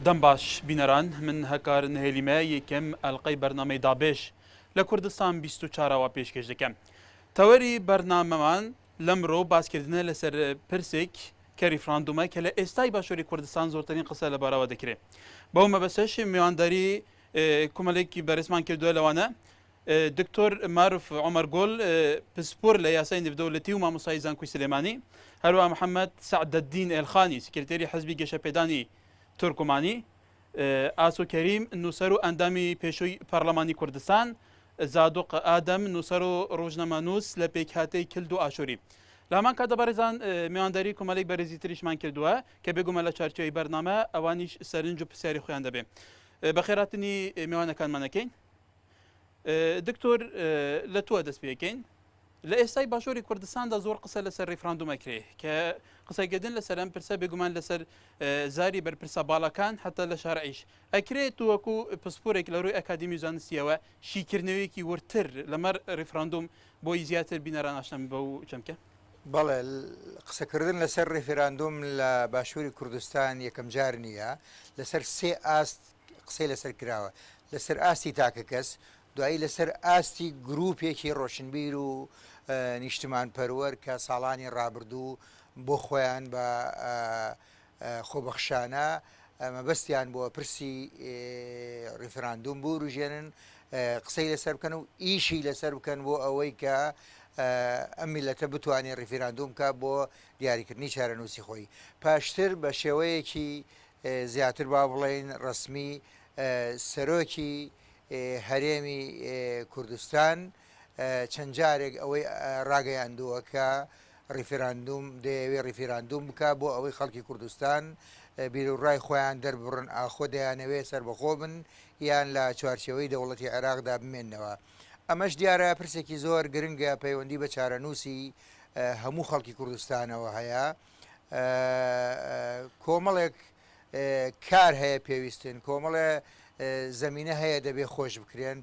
دەم باش بینەران من هەکار نهێلیمە یەکەم ئەلقەی بەرنامەی دابێش لە کوردستان 24 ەوە پێشکەش دەکەم تەوەری بەرنامەمان لەمرۆ باسکردنە لەسەر پرسێک کە ریفراندومە کە لە ئێستای باشووری کوردستان زۆرترین قسە لەبارەوە دەکرێت بەو مەبەسەش میوانداری کومەلێکی بەرزمان کردووە لەوانە دکتۆر مارف عومەر گۆل پسپۆر لە یاسای نێودەوڵەتی و مامۆستای زانکۆی سلێمانی، هەروەها محەممەد سەعدەدین ئێلخانی سکرتێری حزبی گەشەپێدانی تورکمانی، ئاسۆ کەریم نووسەر و ئەندامی پێشووی پەرلەمانی کوردستان، زادوق ئادەم نووسەر و ڕۆژنامەنووس لە پێکهاتەی کلد و ئاشووری. لە هەمان کاتدا بەڕێزان میوانداری کۆمەڵێک بەرێزی تریشمان کردووە کە بێگومان لە چوارچێوەی بەرنامە ئەوانیش سەرنج و پرسیاری خۆیان دەبێ. بەخێرهاتنی میوانەکانمان ئەکەین. دکتۆر لە تۆ دەست پێکەین لە ئێستای باشووری کوردستاندا زۆر قسە لەسەر ڕیفراندوم ئەکرێ کە قسەکردن لەسەر ئەم پرسە بێگومان لەسەر زاری بەرپرسە باڵاکان حتا لە شارعیش ئەکرێت وەکو پسپۆرێک لە ڕووی ئەکادیمی زانستیەوە شیکردنەوەیەکی وردتر لەمەر ڕیفراندوم بۆی زیاتر بینەران ئاشنا بەو چەمکە؟ بەڵێ، قسەکردن لەسەر ڕیفراندوم لە باشووری کوردستان یەکەمجار نییە، لەسەر سێ ئاست قسەی لەسەر کراوە، لەسەر ئاستی تاکەکەس، دوایی لەسەر ئاستی گروپێکی ڕۆشنبیر و نیشتمانپەروەر کە ساڵانی ڕابردوو بۆ خۆیان بە خۆبەخشانە مەبەستیان بووە پرسی ڕیفراندوم بوروژێنن، قسەی لەسەر بکەن و ئیشی لەسەر بکەن بۆ ئەوەی کە ئەم میللەتە بتوانێت ڕیفراندوم بکات بۆ دیاریکردنی چارەنووسی خۆی. پاشتر بە شێوەیەکی زیاتر با بڵێین ڕەسمی سەرۆکی هەرێمی کوردستان چەند جارێک ئەوەی ڕاگەیاندووە کە ڕیفراندوم دەیەوێ ڕیفراندوم بکا بۆ ئەوەی خەڵکی کوردستان بیروڕای خۆیان دەرببڕن ئاخۆ دەیانەوێ سەربەخۆ بن یان لە چوارچێوەی دەوڵەتی عێراقدا بمێننەوە. ئەمەش دیارە پرسێکی زۆر گرنگە پەیوەندی بە چارەنووسی هەموو خەڵکی کوردستانەوە هەیە. کۆمەڵێک کار هەیە پێویستن، کۆمەڵێ زەمینە هەیە دەبێ خۆش بکرێن،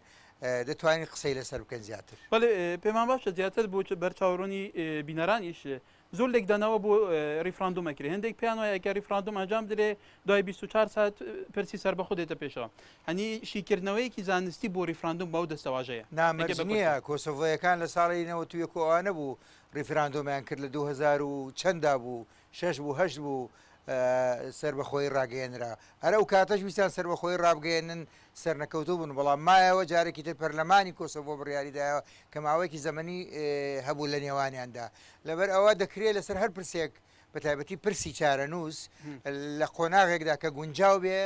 دەتوانین قسەی لەسەر بکەین زیاتر. بەڵێ پێمان باشە زیاتر بۆ بەرچاوڕوونی بینەرانیش زۆر لێکدانەوە بۆ ڕیفراندوم ئەکرێ هەندێک پێیان وایە کە ڕیفراندوم ئەنجام بدرێ دوای 24 سات پرسی سەربەخۆ دێتە پێشەوە هەنی شیکردنەوەیەکی زانستی بۆ ڕیفراندوم بەو دەستەواژەیە نا مەرج نییە کۆسۆڤۆیەکان لە ساڵی 91 و ئەوانە بوو ڕیفراندۆمیان کرد لە 2000 و چەندا بوو شەش بوو هەشت بوو سەربەخۆیی ڕاگەیەنرا هەر ئەو کاتەش ویستیان سەربەخۆیی ڕابگەیەنن سەرنەکەوتوو بوون بەڵام مایەوە جارێکی تر پەرلەمانی کۆسۆڤۆ بڕیاری دایەوە کە ماوەیەکی زەمەنی هەبوو لە نێوانیاندا لەبەر ئەوە دەکرێت لەسەر هەر پرسێک بە تایبەتی پرسی چارەنووس لە قۆناغێکدا کە گونجاو بێ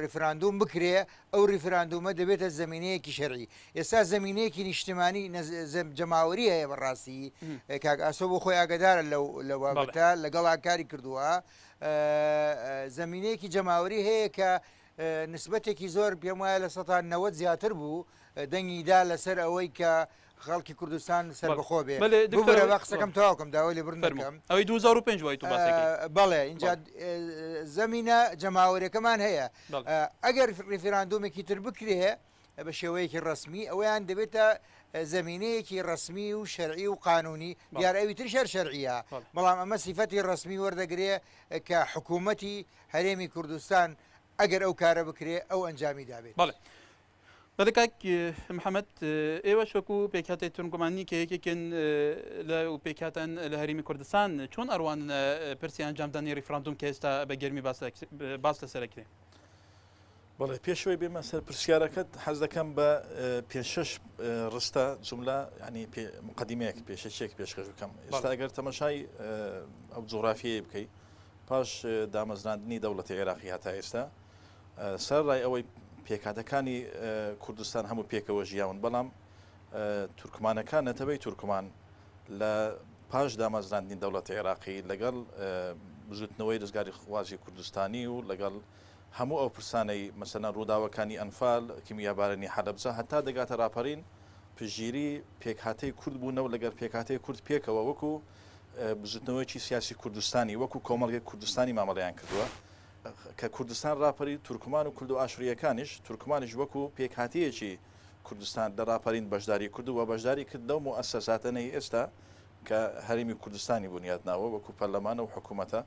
ڕیفراندوم بکرێ ئەو ڕیفراندومە دەبێتە زەمینەیەکی شەرعی ئێستا زەمینەیەکی نیشتمانی جەماوەری هەیە بەڕاستی کاک ئاسۆ بۆ خۆی ئاگدارە لەو لە بابەتە لەگەڵا کاری کردووە زەمینەیەکی جەماوەری هەیە کە نسبەتێکی زۆر پێم وایە لە سەتا 90 زیاتر بوو دەنگی دا لەسەر ئەوەی کە خەڵکی کوردستان سەربەخۆ بێ بەلێ دکتۆر ببورە با قسەکەم تەواو کەم داوای لێبوردن فەرموو دەکەم ئەوەی 2005 وای تو باس دەکەی بەڵێ ئینجا زەمینە جەماوەریەکەمان هەیە بەڵێ ئەگەر ڕیفراندۆمێکی تر بکرێ بە شێوەیەکی ڕەسمی ئەوەیان دەبێتە زەمینەیەکی ڕەسمی و شەرعی و قانونی بەڵێ دیار ئەوی تریش هەر شەرعیە بەڵێ بەڵام ئەمە سیفەتی ڕەسمی وەردەگرێ کە حکوومەتی هەرێمی کوردستان ئەگەر ئەو کارە بکرێ ئەو ئەنجامی دابێت. بەڵێ بەڵێ کاک محەمەد ئێوەش وەکو پێکهاتەی تورکمانی کە یەکێکن لە پێکهاتەن لە هەرێمی کوردستان چۆن ئەڕواننە پرسی ئەنجامدانی ڕیفراندوم کە ئێستا بە گەرمی باس لەسەر ئەکرێ؟ بەڵێ پێشەوەی بێمە سەر پرسیارەکەت حەز دەکەم بە پێ شەش ڕستە جملە ینی مقدمەیەک پێشەکیەک پێشکەش بکەم ئێستا ئەگەر تەمەشای ئەو جوغرافیەیە بکەی پاش دامەزراندنی دەوڵەتی عێراقی هەتا ئێستا سەرەڕای ئەوەی پێکهاتەکانی کوردستان هەموو پێکەوە ژیاون، بەڵام تورکمانەکان، نەتەوەی تورکمان لە پاش دامەزراندنی دەوڵەتی عێراقی لەگەڵ بزوتنەوەی رزگاریخوازی کوردستانی و لەگەڵ هەموو ئەو پرسانەی مەسەلەن ڕووداوەکانی ئەنفال، کیمیابارانی حەلەبجە هەتا دەگاتە ڕاپەرین پشتگیری پێکهاتەی کورد بوونە و لەگەڵ پێکهاتەی کورد پێکەوە وەکو بزوتنەوەیەکی سیاسی کوردستانی وەکو کۆمەڵگەی کوردستانی مامەڵەیان کردووە. کە کوردستان ڕاپەری تورکمان و کورد و ئاشورییەکانیش، تورکمانیش وەکو پێکهاتەیەکی کوردستان لە ڕاپەرین بەشداری کرد و بەشداری کرد لەو موئەسەساتەنەی ئێستا کە هەرێمی کوردستانی بونیاد ناوە وەکو پەرلەمانە و حکوومەتە.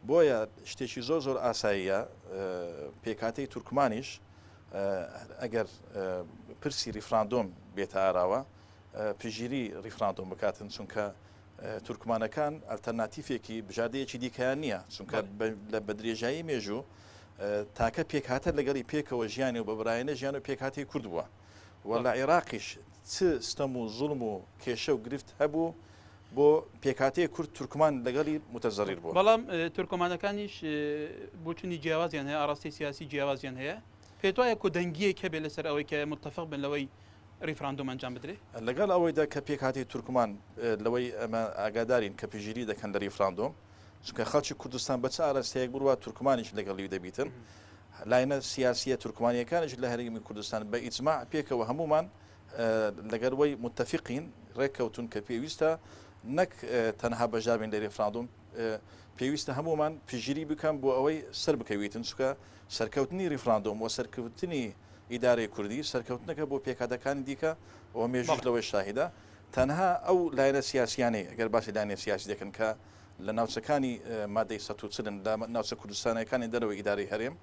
بۆیە شتێکی زۆر زۆر ئاساییە پێکهاتەی تورکمانیش ئەگەر پرسی ریفراندۆم بێتە ئاراوە پشتگیری ریفراندۆم بکاتن چونکە تورکمانەکان ئەلتەرناتیفێکی بژاردەیەکی دیکەیان نییە چونکە لە بەدرێژایی مێژوو تاکە پێکهاتە لەگەڵی پێکەوە ژیانی و بە برایانە ژیان و پێکهاتەی کورد بووە و لە عێراقیش چ ستەم و زوڵم و کێشە و گرفت هەبوو بۆ پێکهاتەی کورد تورکمان لەگەڵی متەزەڕیر بووە. بەڵام تورکمانەکانیش بۆچونی جیاوازیان هەیە، ئاڕاستەی سیاسی جیاوازیان هەیە، پێتوایە کۆدەنگییەک هەبێت لەسەر ئەوەی کە متەفق بن لەوەی ڕیفراندۆم ئەنجام بدرێ؟ لەگەڵ ئەوەیدا کە پێکهاتەی تورکمان لەوەی ئێمە ئاگادارین کە پشتگیری دەکەن لە ڕیفراندۆم، چونکە خەڵکی کوردستان بە چ ئاراستەیەک بڕوا تورکمانیش لەگەڵی دەبیتن، لایەنە سیاسییە تورکمانییەکانیش لە هەرێمی کوردستان بە ئیجماع پێکەوە هەموومان لەگەر وەی متفقین ڕێککەوتون کە پێویستە نەک تەنها بەشدار بین لە ریفراندۆم پێویستە هەموومان پشتگیری بکەن بۆ ئەوەی سەر بکەویتن چونکە سەرکەوتنی ریفراندۆم و سەرکەوتنی ئیدارەی کوردی سەرکەوتنەکە بۆ پێکهاتەکانی دیکە و مێژووش لەوەی شاهیدە تەنها ئەو لایەنە سیاسیانەی ئەگەر باسی لایەنە سیاسی دەکەن کە لە ناوچەکانی مادەی 140 لە ناوچە کوردستانەکانی دەرەوەی ئیدارەی هەرێم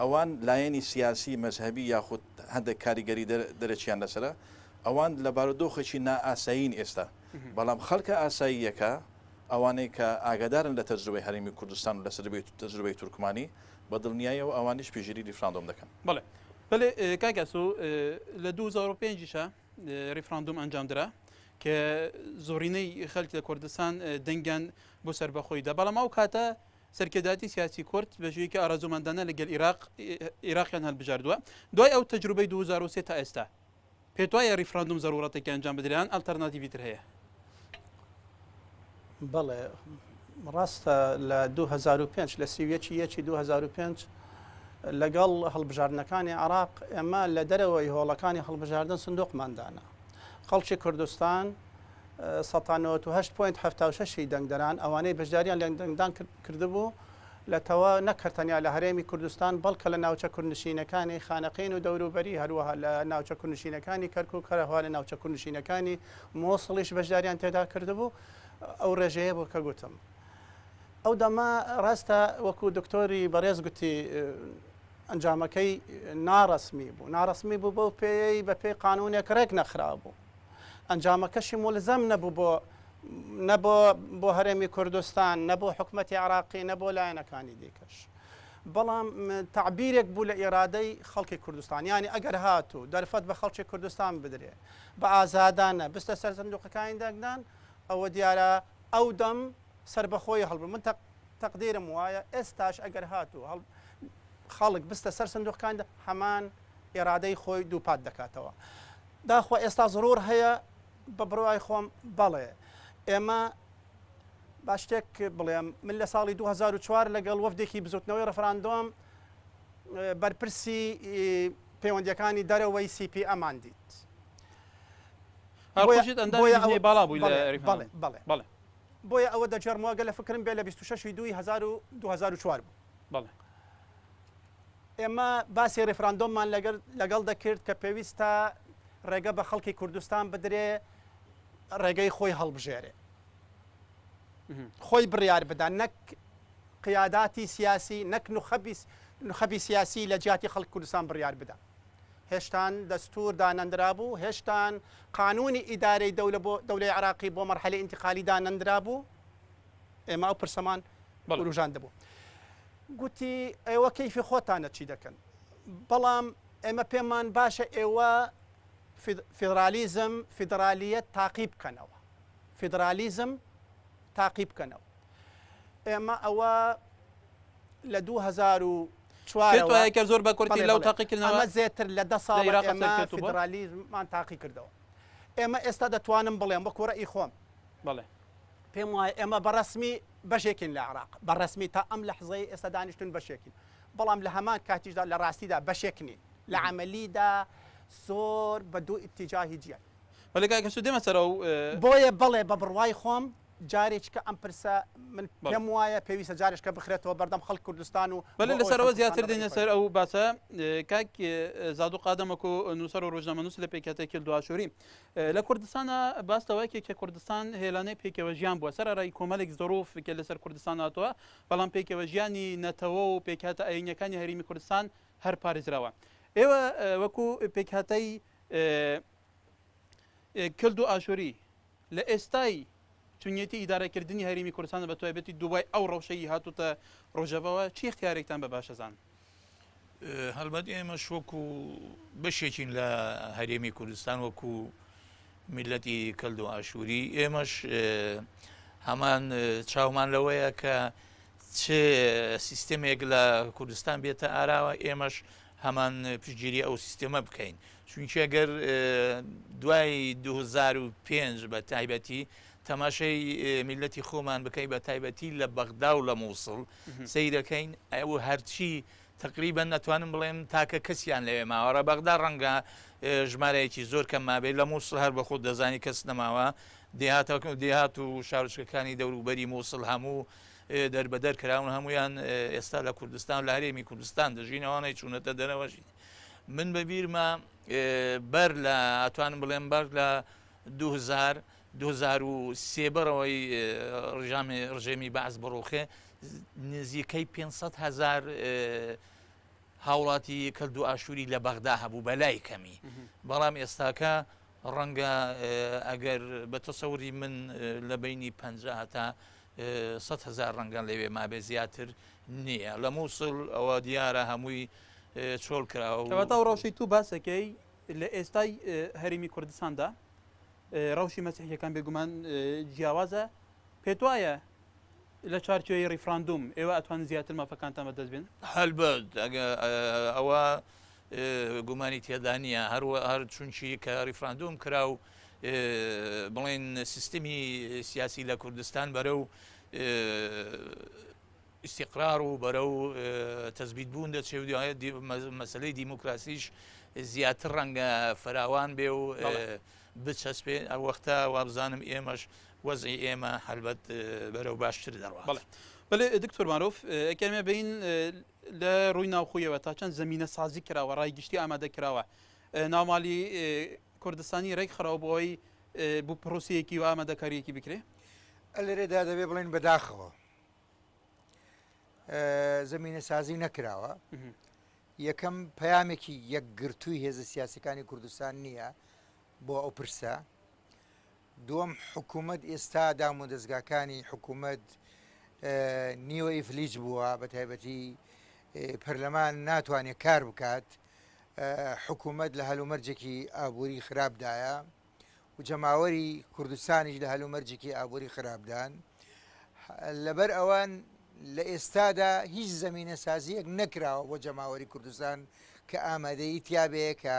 ئەوان لایەنی سیاسی، مەزهەبی یاخود هەندێک کاریگەری دەرەکیان لەسەرە، ئەوان لە بارودۆخێکی نائاسایین ئێستا، بەڵام خەڵکە ئاساییەکە، ئەوانەی کە ئاگادارن لە تەجروبەی هەرێمی کوردستان و لە تەجروبەی تورکمانی، بە دڵنیاییەوە ئەوانیش پشتگیری ریفراندۆم دەکەن. بەڵێ بەلێ کاک ئاسۆ لە 2005 یشا ریفراندۆم ئەنجام درا کە زۆرینەی خەلک لە کوردستان دەنگیان بۆ سەربەخۆیی دا، بەڵام ئەو کاتە سەرکردایەتی سیاسی کورد بە شێوەیەکی ئارەزوومەندانە لەگەل ئیراق ئیراقیان هەلبژاردووە دوای ئەو تەجروبەی 2003 تا ئێستا پێت وایە ڕیفراندوم زەرورەتێکی ئەنجام بدرێ یان ئەلتەرناتیڤی تر هەیە؟ بەڵێ ڕاستە لە 2005 لە 31 یەکی 2005 لەگەڵ هەڵبژاردنەکانی عراق ئێمە لە دەرەوەی هۆڵەکانی هەڵبژاردن سندوقمان دانا خەڵکی کوردستان سەتا 98 point 76 ی دەنگدەران ئەوانەی بەشداریان لە دەنگدان کردبوو لە تەوا نەک هەر تەنیا لە هەرێمی کوردستان بەڵکە لە ناوچە کوردنشینەکانی خانەقین و دەوروبەری هەروەها لە ناوچە کوردنشینەکانی کەرکوک هەرەوها لە ناوچە کوردنشینەکانی مۆسڵیش بەشداریان تێدا کردبوو ئەو ڕێژەیە بوو کە گوتم ئەو دەمە ڕاستە وەکو دکتۆری بەڕێز گوتی ئەنجامەکەی ناڕەسمی بوو ناڕەسمی بوو بەو پێیەی بە پێی قانونێک ڕێک نەخرابوو ئەنجامەکەشی مولزەم نەبوو بۆ نە بۆ بۆ هەرێمی کوردستان نە بۆ حکومەتی عراقی نە بۆ لایەنەکانی دیکەش بەڵام تعبیرێک بوو لە ئیرادەی خەڵکی کوردستان یانی ئەگەر هاتوو دەرفەت بە خەڵکی کوردستان بدرێ بە ئازادانە بستە سەر سندوقەکانی دەنگدان ئەوە دیارە ئەو دەم سەربەخۆی هەڵبوو من تەقدیرم وایە ئێستاش ئەگەر هاتوو هەڵ خەڵک بستە سەر سندوقەکان هەمان ئیرادەی خۆی دووپات دەکاتەوە داخوا ئێستا زڕور هەیە؟ بە بڕوای خۆم بەڵێ. ئێمە با شتێک بڵێم، من لە ساڵی 2004 لەگەڵ وەفدێکی بزوتنەوەی ڕفراندۆم بەرپرسی پەیوەندیەکانی دەرەوەی سی پی ئەمان دیت. بەڵێ بۆیە ئەوە دەگێڕمەوە گەل لە فکرم بێ لە 26 دووی 2004 بوو. بەڵێ. ئێمە باسی ڕیفراندۆممان لەگەڵ دەکرد کە پێویستە ڕێگە بە خەڵکی کوردستان بدرێ ڕێگەی خۆی هەڵبژێرێ خۆی بڕیار بدا نەک قیاداتی سیاسی نەک نوخەبی سیاسی لە جیاتی خەڵک کوردستان بڕیار بدا هێشتان دەستور دانەندرابوو هێشتان قانونی ئیدارەی دەولە بۆ دەولەی عراقی بۆ مەرحەلی ئینتقالی دانەندرابوو ئێمە ئەو پرسەمان وروژاندبوو گوتی، ئێوە کەیفی خۆتانە چی دەکەن، بەڵام ئێمە پێمان باشە ئێوە فیدرالیزم، فیدرالییەت تاقی بکەنەوە. فیدرالیزم تاقی بکەنەوە. ئێمە ئەوە لە 2004 پێت وایە کە زۆر بە کورتی لەو تاقیکردنەوە ئەمە زێتر لە دە ساڵ ئێمە فیدرالیزممان تاقی کردەوە. ئێمە ئێستا دەتوانم بڵێم وەکو ڕەئی خۆم. بەڵێ. پێم وایە ئێمە بە ڕەسمی بەشێکین لە عێراق، بە ڕەسمی تا ئەم لەحزەی ئێستا دانیشتوون بەشێکین، بەڵام لە هەمان کاتیشدا لە ڕاستیدا بەشێک نین، لە عەمەلیدا زۆر بە دوو ئیتیجاهی جیاین. بەڵێ کاک هەسوو دێمە سەر ئەو. بۆیە بەڵێ بە بڕوای خۆم. جارێکیکە ئەم پرسە من پێم وایە پێویستە جارێکە بخرێتەوە بەردەم خەڵک کوردستان و بەڵێ لەسەرەوە زیاتر دێنە سەر ئەو باسە کاک زادو قادەمەکو نووسەر و ڕۆژنامەنووس لە پێکهاتەی کلدوئاشوری لە کوردستانە باس لەوە کە کوردستان هێلانەی پێکەوە ژیان بووە سەرەڕای کۆمەلێک زروف کە لەسەر کوردستان هاتووە بەڵام پێکەوە ژیانی نەتەوە و پێکهاتە ئایینیەکانی هەرێمی کوردستان هەر پارێزراوە ئێوە وەکو پێکهاتەی کلد و ئاشوری لە ئێستای چونیەتی ئیدارەکردنی هەرێمی کوردستان بە تایبەتی دوای ئەو ڕەوشەی هاتووتە ڕۆژەڤەوە چی اختیارێکتان بە باشە زان؟ هەڵبەت ئێمەش وەکو بەشێکین لە هەرێمی کوردستان وەکو میلەتی کەلد و ئاشووری ئێمەش هەمان چاومان لەوەیە کە چ سیستمێک لە کوردستان بێتە ئاراوە ئێمەش هەمان پشتگیری ئەو سیستێمە بکەین چونکە گەر دوای 2005 بە تایبەتی تەماشای میلەتی خۆمان بکەین بە تایبەتی لە بەغدا و لە مووسڵ سەیرەکەین ئەو هەرچی تقریبا نەتوانم بڵێم تاکە کەسیان لەوێ ماوەڕە بەغدا ڕەنگە ژمارەیەکی زۆر کەم مابێت لە مووسڵ هەر بە خۆت دەزانی کەس نەماوە دێهاتەکە و دێهات و شارۆچکەکانی دەوروبەری مووسڵ هەموو دەربەدەر کراون هەمویان ئێستا لە کوردستان لە هەرێمی کوردستان دەژین ئەوانەی چوونەتە دەرەوەژین من بە بیرمە بەر لە ئەتوانم بڵێم بەر لە 2000 2003 بەرەوەی ڕژامی ڕژێمی بەعس بڕوخێ نزیکەی 500 هزار هاوڵاتی کەلد و ئاشووری لە بەغدا هەبوو بەلای کەمی بەڵام ئێستاکە ڕەنگە ئەگەر بە تەسەوری من لە بینی 50 هەتا 100 هزار ڕەنگە لەوێ مابێ زیاتر نییە لە مووسڵ ئەوە دیارە هەمووی چۆڵ کراوە. کەواتە ئەو ڕەوشەی تو باسەکەی لە ئێستای هەرێمی کوردستاندا ڕەوشی مەسیحیەکان بێگومان جیاوازە پێت وایە لە چوارچێوەی ڕیفراندوم ئێوە ئەتوانن زیاتر مافەکانتان بەدەست بێنن؟ هەلبەت ئەوە گومانی تێدا نییە هەر چونکی کە ڕیفراندوم کرا و بڵێن سیستمی سیاسی لە کوردستان بەرەو ئیستیقرار و بەرەو تەزبیت بوون دەچێ و مەسلەی دیموکراسیش زیاتر ڕەنگە فراوان بێ و بچەسپێ ئەو وەختە وابزانم ئێمەش وەزعی ئێمە هەلبەت بەرەو باشتر دەڕوات. بەڵێ بەڵێ دکتۆر مارۆف ئەکەمێ بین لە ڕووی ناوخۆیەوە تا چەند زمینە سازی کراوە ڕای گشتی ئامادە کراوە ناوماڵی کوردستانی ڕێک خراوە بۆ ئەوەی بۆ پرۆسەیەکی و ئامادەکاریەکی بکرێ؟ لێرەدا دەبێ بڵێن بەداخەوە زمینەسازی نەکراوە یەکەم پەیامێکی یەکگرتووی هێزە سیاسەکانی کوردستان نییە بۆ ئەو پرسە دووەم حکوومەت ئێستا دام و دەستگاکانی حکوومەت نیوە ئیفلیج بووە بە تایبەتی پەرلەمان ناتوانێت کار بکات حکوومەت لە هەلومەرجێکی ئابووری خراپدایە و جەماوەری کوردستانیش لە هەلومەرجێکی ئابووری خراپدان لەبەر ئەوان لە ئێستادا هیچ زەمینەسازییەک نەکراوە بۆ جەماوەری کوردستان کە ئامادەیی تیابێ کە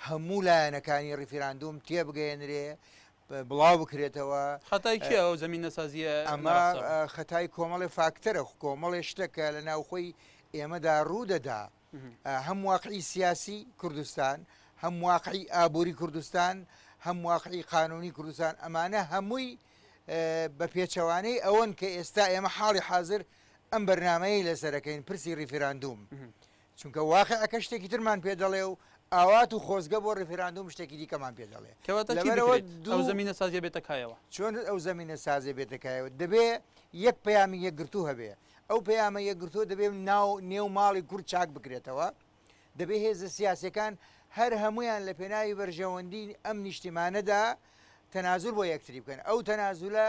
هەموو لایەنەکانی ڕیفراندوم تێبگەیەنرێ بڵاو بکرێتەوە. خەتای کێیە ئەو زەمینەسازییە ئەمە خەتای کۆمەڵێ فاکتەرە، کۆمەڵێ شتە کە لە ناوخۆی ئێمەدا ڕوو دەدا. هەم واقعی سیاسی کوردستان، هەم واقعی ئابووری کوردستان، هەم واقعی قانونی کوردستان، ئەمانە هەمووی بە پێچەوانەی ئەوەن کە ئێستا ئێمە حاڵی حازر ئەم بەرنامەیەی لەسەرەکەین پرسی ڕیفراندوم چونکە واقعەکە شتێکی ترمان پێ دەڵێ و ئاوات و خۆزگە بۆ ڕیفراندوم شتێکی دیکەمان پێ دەڵێ. کەواتە چی بکرێت ئەو زەمینە سازیە بێتە کایەوە؟ چۆن ئەو زەمینە سازیە بێتە کایەوە؟ دەبێ یەک پەیامی یەکگرتوو هەبێ ئەو پەیامە یەکگرتووە دەبێ ناو نێو ماڵی کورد چاک بکرێتەوە، دەبێ هێزە سیاسیەکان هەر هەموویان لە پێناوی بەرژەوەندی ئەم نیشتیمانەدا تەنازول بۆ یەکتری بکەن، ئەو تەنازولە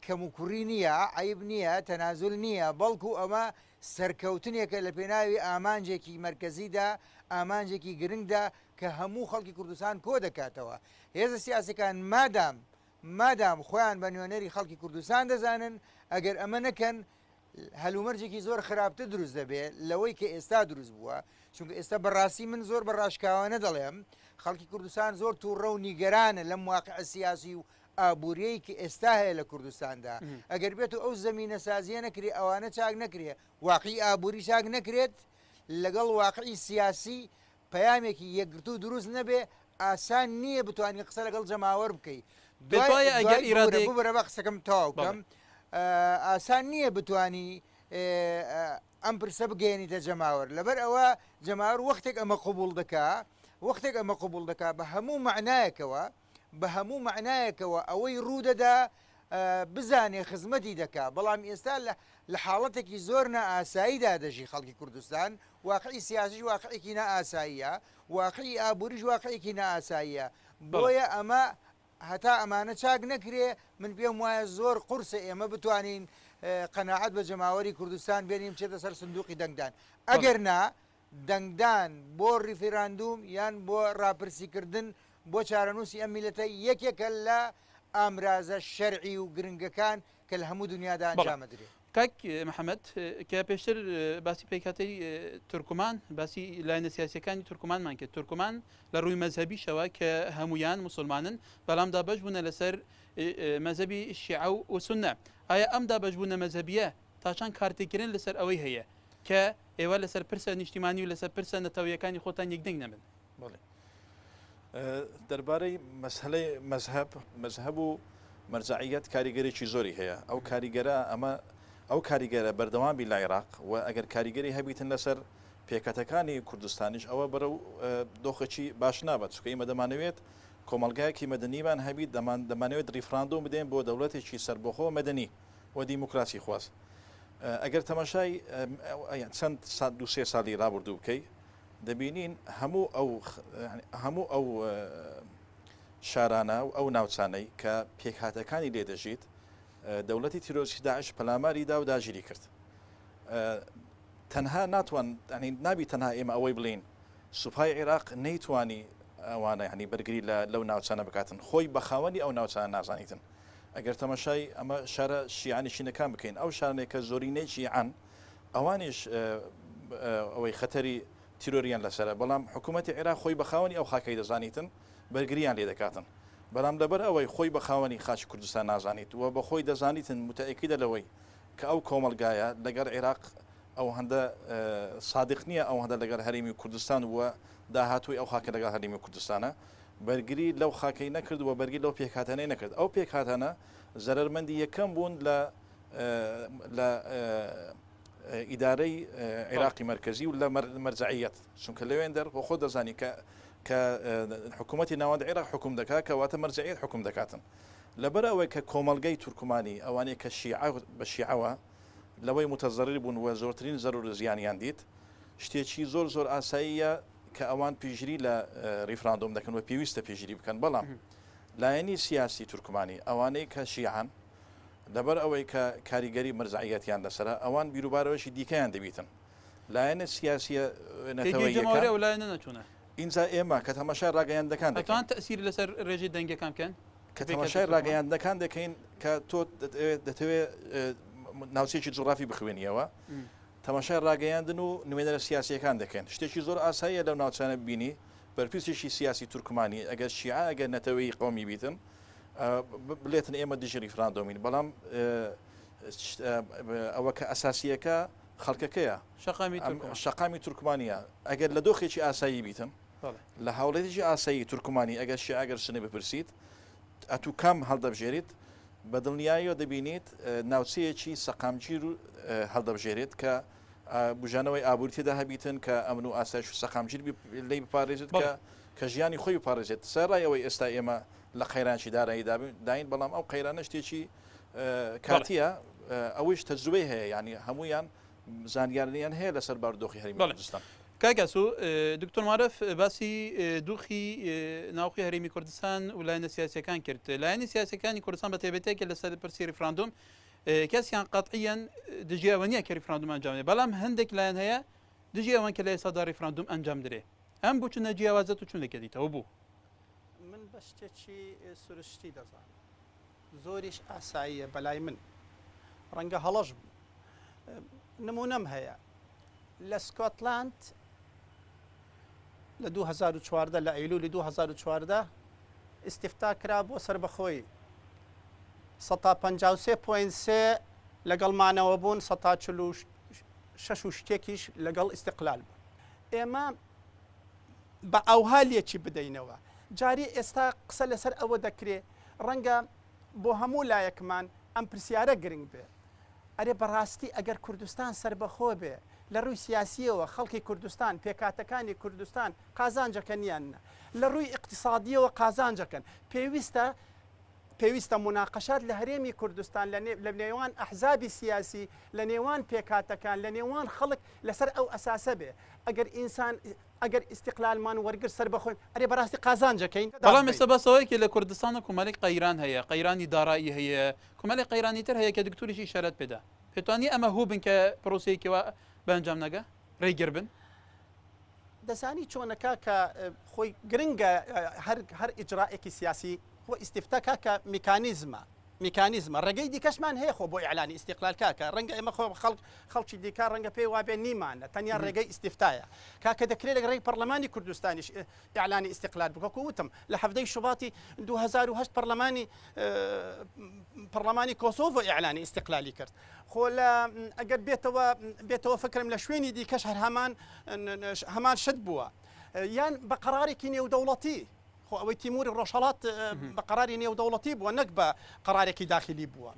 کەموکوڕی نییە، عەیب نییە، تەنازول نییە، بەڵکو ئەمە سەرکەوتنێکە لە پێناوی ئامانجێکی مەرکەزیدا، ئامانجێکی گرنگدا کە هەموو خەڵکی کوردستان کۆدەکاتەوە. هێزە سیاسیەکان مادام مادام خۆیان بە نوێنەری خەڵکی کوردستان دەزانن، ئەگەر ئەمە نەکەن هەلومەرجێکی زۆر خراپتر دروست دەبێت لەوەی کە ئێستا دروست بووە، چونکە ئێستا بەڕاستی من زۆر بە ڕاشکاوانە دەڵێم خەڵکی کوردستان زۆر تووڕە و نیگەرانە لەم واقعە سیاسی و ئابووریەی کە ئێستا هەیە لە کوردستاندا، ئەگەر بێت و ئەو زەمینەسازیە نەکرێ ئەوانە چاک نەکرێ، واقعی ئابووری چاک نەکرێت لەگەڵ واقعی سیاسی پەیامێکی یەکگرتوو دروست نەبێ ئاسان نییە بتوانی قسە لەگەڵ جەماوەر بکەی. پێت وایە ئەگەر ئیرادەیەک. ببورە با قسەکەم تەواو بکەم. ئاسان نییە بتانی ئەم پرسە بگەیەنیتە جەماوەر لەبەر ئەوە جەماوەر وەختێک ئەمە قبوڵ دەکا وەختێک ئەمە قبوڵ دەکا بە هەموو مەعنایەکەوە بە هەموو مەعنایەکەوە ئەوەی ڕوودەدا بزانێ خزمەتی دەکا بەڵام ئێستا لە لە حاڵەتێکی زۆر نائاساییدا دەژی خەڵکی کوردستان واقعی سیاسیش واقعێکی نائاساییە واقعی ئابووریش واقعێکی نائاساییە بۆیە ئەمە هەتا ئەمانە چاک نەکرێ من پێم وایە زۆر قورسە ئێمە بتوانین قەناعەت بە جەماوەری کوردستان بێنین بچێتە سەر سندوقی دەنگدان ئەگەر نا دەنگدان بۆ ڕیفیراندوم یان بۆ ڕاپرسیکردن بۆ چارەنووسی ئەم میلەتە یەکێکە لە ئامرازە شەرعی و گرنگەکان کە لە هەموو دنیادا ئەنجامەدرێ. کاک محەمەد کە پێشتر باسی پێکهاتەی تورکمان باسی لایەنە سیاسیەکانی تورکمانمان کرد تورکمان لە ڕووی مەزهەبیشەوە کە هەمویان موسڵمانن بەڵام دابەش بوونە لەسەر مەزهەبی شیعە و سوننە ئایا ئەم دابەشبوونە مەزهەبیە تا چەند کارتێکردن لەسەر ئەوەی هەیە کە ئێوە لەسەر پرسە نیشتیمانی و لەسەر پرسە نەتەوەیەکانی خۆتان یەکدەنگ نەبن؟ بەڵێ دەربارەی مەسەلەی مەزهەب، مەزهەب و مەرجەعیەت کاریگەرێکی زۆری هەیە، ئەو کاریگەرە ئەمە ئەو کاریگەرە بەردەوام بی لە عێراق و ئەگەر کاریگەری هەبیتن لەسەر پێکهاتەکانی کوردستانیش ئەوە بەرەو دۆخێکی باش نابات، چونکە ئیمە دەمانەوێت کۆمەڵگایەکی مەدەنیمان هەبیت، دەمان دەمانەوێت ڕیفراندۆم بدەین بۆ دەوڵەتێکی سەربەخۆ مەدەنی و دیموکراسی خواز. ئەگەر تەماشای چەند سال دوو سێ ساڵی ڕابردوو بکەی دەبینین هەموو ئەو هەموو ئەو شارانە و ئەو ناوچانەی کە پێکهاتەکانی لێ دەژیت دەوڵەتی تیرۆریستی داعش پەلاماری دا و داگیری کرد تەنها ناتوان نابی تەنها ئێمە ئەوەی بڵین سوپای عێراق نەیتوانی ئەوانە ینی بەرگری لە لەو ناوچانە بکاتن خۆی بە خاوەنی ئەو ناوچانە نازانیتن ئەگەر تەماشای ئەمە شارە شیعانشینەکان بکەین ئەو شارانێک کە زۆرینەی شیعان ئەوانیش ئەوەی خەتەری تیرۆریان لەسەرە، بەڵام حکوومەتی عێراق خۆی بە خاوەنی ئەو خاکەی دەزانیتن، بەرگرییان لێ دەکاتن. بەڵام لەبەر ئەوەی خۆی بە خاوەنی خاکی کوردستان نازانیت و بە خۆی دەزانیتن موتەئەکیدە لەوەی کە ئەو کۆمەڵگایە لەگەڵ عێراق ئەوهەندە سادق نییە ئەوهەندە لەگەڵ هەرێمی کوردستان و داهاتووی ئەو خاکە لەگەڵ هەرێمی کوردستانە، بەرگری لەو خاکەی نەکرد و بەرگری لەو پێکهاتانەی نەکرد. ئەو پێکهاتانە زەرەرمەندی یەکەم بوون لە لە ئیدارەی عێراقی مەرکەزی و لە مەرجەعیەت چونکە لەوێندەر بۆ خۆ دەزانی کە کە حکوومەتی ناوەند عێراق حکوم دەکات کەواتە مەرجەعیەت حکوم دەکاتن لەبەر ئەوەی کە کۆمەڵگەی تورکمانی ئەوانەی کە شیعە بە شیعەوە لەوەی متەزەرر بوون و زۆرترین زەرور زیانیان دیت شتێکی زۆر زۆر ئاساییە کە ئەوان پیژری لە ریفراندۆم دەکەن و پێویستە پێژری بکەن بەڵام لایەنی سیاسی تورکمانی ئەوانەی کە شیعان لەبەر ئەوەی کە کاریگەری مەرجەعیەتیان لەسەرە، ئەوان بیروبارەوەشی دیکەیان دەبیتن. لایەنە سیاسیە پێگەی جەماوەری ئەو لایەنە نەچوونە. ئینجا ئێمە کە تەماشای ڕاگەیاندنەکان دەکەین. ئەتوان تەئسیر لەسەر ڕێژەی دەنگەکان بکەن؟ کە تەماشای ڕاگەیاندنەکان دەکەین کە تۆ دەتەوێ ناوچەیەکی جوغرافی بخوێنیەوە، تەماشای ڕاگەیاندن و نوێنەرە سیاسیەکان دەکەین. شتێکی زۆر ئاساییە لەو ناوچانە ببینی بەرپرسێکی سیاسی تورکمانی ئەگەر شیعە ئەگەر نەتەوەیی قەومی بیتن، بلێتن ئێمە دژی ڕیفراندۆمین بەڵام ئەوە کە ئەساسیەکە خەڵکەکەیە شەقامی تورکمانە ئەگەر لە دۆخێکی ئاسایی بیتن لە هاوڵێتێکی ئاسایی تورکمانی ئەگەر شیعەگەر سنە بپرسیت ئەتوو کام هەڵدەبژێریت بە دڵنیاییەوە دەبینیت ناوچەیەکی سەقامگیر و هەڵدەبژێرێت کە بژانەوەی ئابووری تێدا هەبیتن کە ئەمن و ئاسایش و سەقامگیر لی بپارێزێت کە کە ژیانی خۆی بپارێزێت سەرڕای ئەوەی ئێستا ئێمە لە قەیرانکی دارایی داین، بەڵام ئەو قەیرانە شتێکی کاتییە، ئەوەیش تەجروبەی هەیە، یانی هەموویان زانیاریان هەیە لەسەر بارودۆخی هەرێمی کوردستان. کاک ئاسۆ، دکتۆر مارف باسی دوخی ناوخۆی هەرێمی کوردستان و لایەنە سیاسیەکان کرد. لایەنی سیاسیەکانی کوردستان بە تایبەتیە کە لەسەر پرسی ریفراندۆم کەسیان قەتعیەن دژی ئەوە نییە کە ریفراندۆم ئەنجام بدرێت، بەڵام هەندێک لایەن هەیە دژی ئەوەن کە لە ئێستادا ریفراندۆم ئەنجام درێ. ئەم بۆچوونە جیاوازە تۆ چۆن لێکەدیتەوە بۆ؟ من بە شتێکی سروشتی دەزانم زۆریش ئاساییە بەلای من ڕەنگە هەڵەش بم نمونەم هەیە لە سکۆتلاند لە 2014 لە ئەیلولی 2014 ئیستیفتا کرا بۆ سەربەخۆیی سەتا 53.3 لەگەڵ مانەوە بوون سەتا 46 و شتێکیش لەگەڵ ئیستقلال بوون ئێمە بە ئاوها لێکی بدەینەوە. جارێ ئێستا قسە لەسەر ئەوە دەکرێ. ڕەنگە بۆ هەموو لایەکمان ئەم پرسیارە گرنگ بێ. ئەرێ بەڕاستی ئەگەر کوردستان سەربەخۆ بێ، لە ڕووی سیاسییەوە خەڵکی کوردستان، پێکهاتەکانی کوردستان قازانجەکەن یان نا؟ لە ڕووی ئیقتیسادییەوە قازانجەکەن. پێویستە پێویستە موناقەشات لە هەرێمی کوردستان لە لە نێوان ئەحزابی سیاسی، لە نێوان پێکهاتەکان، لە نێوان خەڵک لەسەر ئەو ئەساسە بێ. ئەگەر ئینسان ئەگەر ئیستیقلالمان وەرگرت سەربەخۆین، ئەرێ بەڕاستی قازانجەکەین؟ بەڵام ئێستا باس ئەوەیە کە لە کوردستانە کۆمەلێک قەیران هەیە، قەیرانی دارایی هەیە، کۆمەلێک قەیرانی تر هەیە کە دکتۆریش ئیشارەت پێدا. پێتوان نییە ئەمە هۆ بن کە پرۆسەیەکی وا بە ئەنجام نەگا؟ رێگر بن؟ دەزانی چۆنە کاکە خۆی گرنگە هەر هەر ئیجرائێکی سیاسی خۆ ئیستیفتا کاکە میکانیزمە میکانیزمە ڕێگەی دیکەشمان هەیە خۆ بۆ ئیعلانی ئیستیقلال کاکە ڕەنگە ئێمە خۆ خەڵک خەڵکی دیکە ڕەنگە پێی وابێ نیمانە تەنیا ڕێگەی ئیستیفتایە کاکە دەکرێت لە ڕێی پەرلەمانی کوردستانیش ئیعلانی ئیستیقلال بکە وەکو وتم لە حەڤدەی شوباتی 2008 پەرلەمانی پەرلەمانی کۆسۆڤۆ ئیعلانی ئیستیقلالی کرد خۆ لە ئەگەر بێتەوە بێتەوە فکرم لە شوێنی دیکەش هەر هەمان هەمان شت بووە یان بە قەرارێکی نێودەوڵەتی خۆ ئەوەی تیموری ڕۆژهەڵات بە قەراری نێودەوڵەتی بووە نەک بە قەرارێکی داخلی بووە.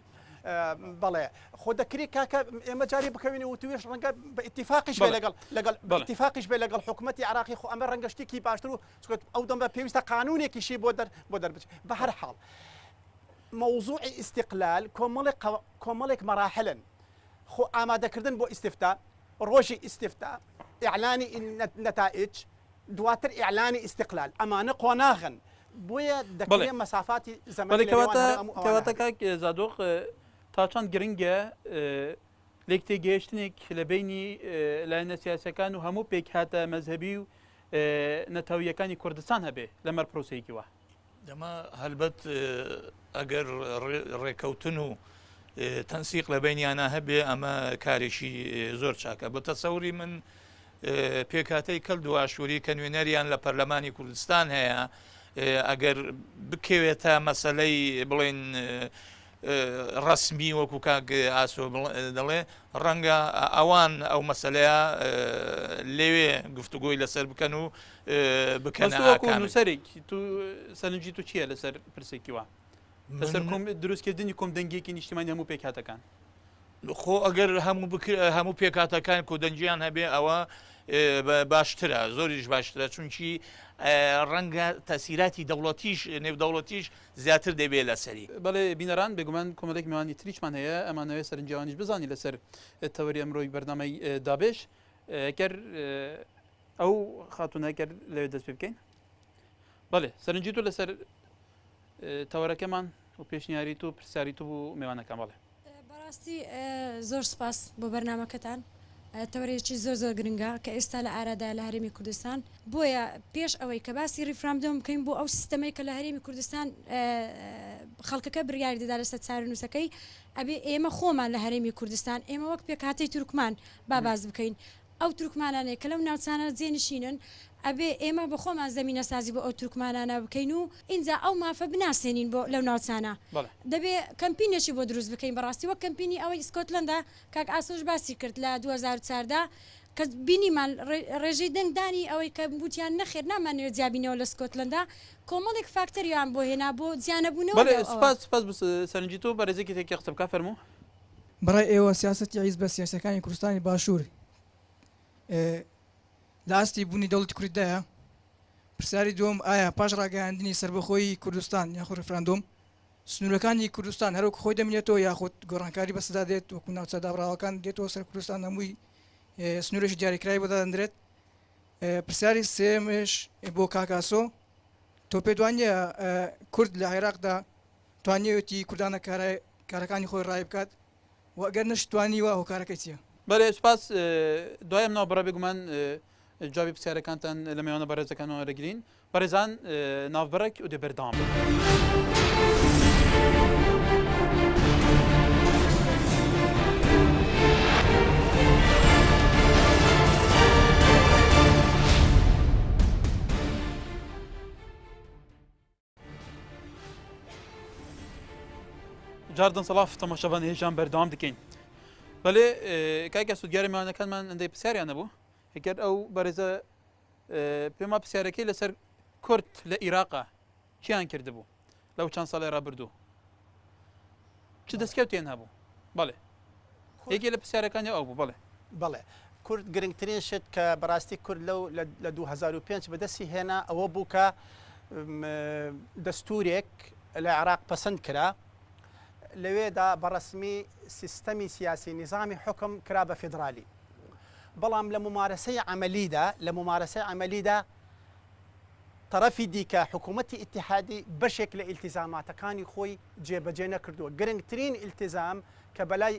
بەڵێ خۆ دەکرێت کاکە ئێمە جاری بکەوین وتوێش ڕەنگە بە ئیتیفاقیش بێ لەگەڵ لەگەڵ ئیتیفاقیش بێ لەگەڵ حکوومەتی عراقی خۆ ئەمە ڕەنگە شتێکی باشتر و ئەو دەم بە پێویستە قانونێکیشی بۆ دەر بۆ دەربچ بە هەر حاڵ مەوزوعی ئیستیقلال کۆمەڵێک کۆمەڵێک مەراحلن خۆ ئامادەکردن بۆ ئیستیفتا ڕۆژی ئیستیفتا ئیعلانی نەتائیج دواتر ئیعلانی ئیستیقلال ئەمانە قۆناغن بۆیە دەکرێ مەسافاتی زەمەنی لە نێوان هەر هەموو ئەوانە کەواتە کاک زادۆق تا چەند گرنگە لێک تێگەیشتنێک لە بینی لایەنە سیاسەکان و هەموو پێکهاتە مەزهەبی و نەتەویەکانی کوردستان هەبێ لەمەر پرۆسەیەکی وا؟ دەما هەلبەت ئەگەر ڕێکەوتن و تەنسیق لە بینیانە هەبێ ئەمە کارێکی زۆر چاکە بە تەسەوری من پێکهاتەی کەلد و ئاشووری کە نوێنەریان لە پەرلەمانی کوردستان هەیە ئەگەر بکەوێتە مەسەلەی بڵێن ڕسمی وەکو کاک ئاسۆ دەڵێ ڕەنگە ئەوان ئەو مەسلەیە لەوێ گفتوگۆی لەسەر بکەن و بکەن نووسەرێک تو سەرنجی تو چییە لەسەر پرسێکی وا لەسەر دروستکردنی کۆم دەنگێکی نیشتیمانی هەموو پێکهاتەکان خۆ ئەگەر هەموو هەموو پێکهاتەکان کۆدەنگیان هەبێ ئەوە باشترە زۆریش باشترە چونکی ڕەنگە تەسیراتی دەوڵەتیش نێودەوڵەتیش زیاتر دەبێ لەسەری. بەڵێ بینەران بێگومان کۆمەلێک میوانی تریشمان هەیە ئەمانەوێ سەرنجی ئەوانیش بزانین لەسەر تەوەری ئەمرۆی بەرنامەی دابێش گەر ئەو خاتونە گەر لەوێ دەست پێ بکەین بەڵێ سەرنجی تۆ لەسەر تەوەرەکەمان و پێشنیاری تۆ پرسیاری تۆ بوو میوانەکان بەڵێ. بەڕاستی زۆر سوپاس بۆ بەرنامەکەتان تەوەرێکی زۆر زۆر گرنگە کە ئێستا لە ئارادایە لە هەرێمی کوردستان بۆیە پێش ئەوەی کە باسی ڕیفراندۆم بکەین بۆ ئەو سیستەمەی کە لە هەرێمی کوردستان خەڵکەکە بریاری دەدا لەسەر چارەنووسەکەی ئەبێ ئێمە خۆمان لە هەرێمی کوردستان ئێمە وەک پێکهاتەی تورکمان با باس بکەین ئەو تورکمانانەی کە لەو ناوچانە جێنشینن، ئەبێ ئێمە بە خۆمان زەمینەسازی بۆ ئەو تورکمانانە بکەین و ئینجا ئەو مافە بناسێنین بۆ لەو ناوچانە. دەبێ کەمپینێکی بۆ دروست بکەین بەڕاستی وەک کەمپینی ئەوەی ئیسکۆتلەندا کاک ئاسۆش باسی کرد لە 2014 کە بینیمان ڕێژەی دەنگدانی ئەوەی کە وتیان نەخێر نامانەوێت جیابینەوە لە سکۆتلەندا کۆمەڵێک فاکتەریان بۆ هێنا بۆ جیانەبوونەوە بەڵێ سوپاس سوپاس بۆ سەرنجی تۆ بەڕێزێکی تێکی قسە بکە فەرموو. بەڕای ئێوە سیاسەتی حیزبە سیاسیەکانی کوردستانی باشوور لە ئاستی بوونی دەوڵەتی کوردیدایە؟ پرسیاری دووەم ئایا پاش ڕاگەیاندنی سەربەخۆیی کوردستان یاخود ڕیفراندۆم سنوورەکانی کوردستان هەروەکو خۆی دەمینێتەوە یاخود گۆڕانکاری بەسەردا دێت وەکو ناوچە دابڕاوەکان دێتەوە سەر کوردستان هەمووی سنوورێکی دیاریکراوی بۆ دادەندرێت؟ پرسیاری سێیەمش بۆ کاک ئاسۆ تۆ پێت وانییە کورد لە عێراقدا توانیویەتی کوردانە کارەکانی خۆی ڕایی بکات و ئەگەر نەشتوانیوە هۆکارەکەی چییە؟ بەلێ سوپاس دوای ئەم ناوبڕە بێگومان جوابی پرسیارەکانتان لە میوانە بەڕێزەکانەوە وەرەگرین بەڕێزان ناوبڕێک و دێ بەردەوام بن. جاردن سڵاف تەماشاوان هێژان بەردەوام دەکەین بەێ کاکە سوودگارە میوانەکانمان ئەندەی پرسیاریان نەبوو هەگەر ئەو بەڕێزە پێما پرسیارەکەی لەسەر کورد لە عێراقا چیان کردبوو؟ لەو چەند ساڵی ڕابردوو چ دەستکەوتیان هەبوو؟ بەڵێ یەکێ لە پرسیارەکانی ئەو بوو بەڵێ. بەڵێ کورد گرنگترین شت کە بەڕاستی کورد لەو لە 2005 بەدەستی هێنا ئەوە بوو کە دەستورێک لە عێراق پەسەند کرا لەوێدا بەڕەسمی سیستەمی سیاسی نیزامی حوکم کرا بە فیدرالی بەڵام لە مومارەسەی عەمەلیدا لە مومارەسەی عەمەلیدا تەرەفی دیکە حکوومەتی ئیتیحادی بەشێک لە ئیلتیزاماتەکانی خۆی جێبەجێ نەکردووە. گرنگترین ئیلتیزام کە بەلای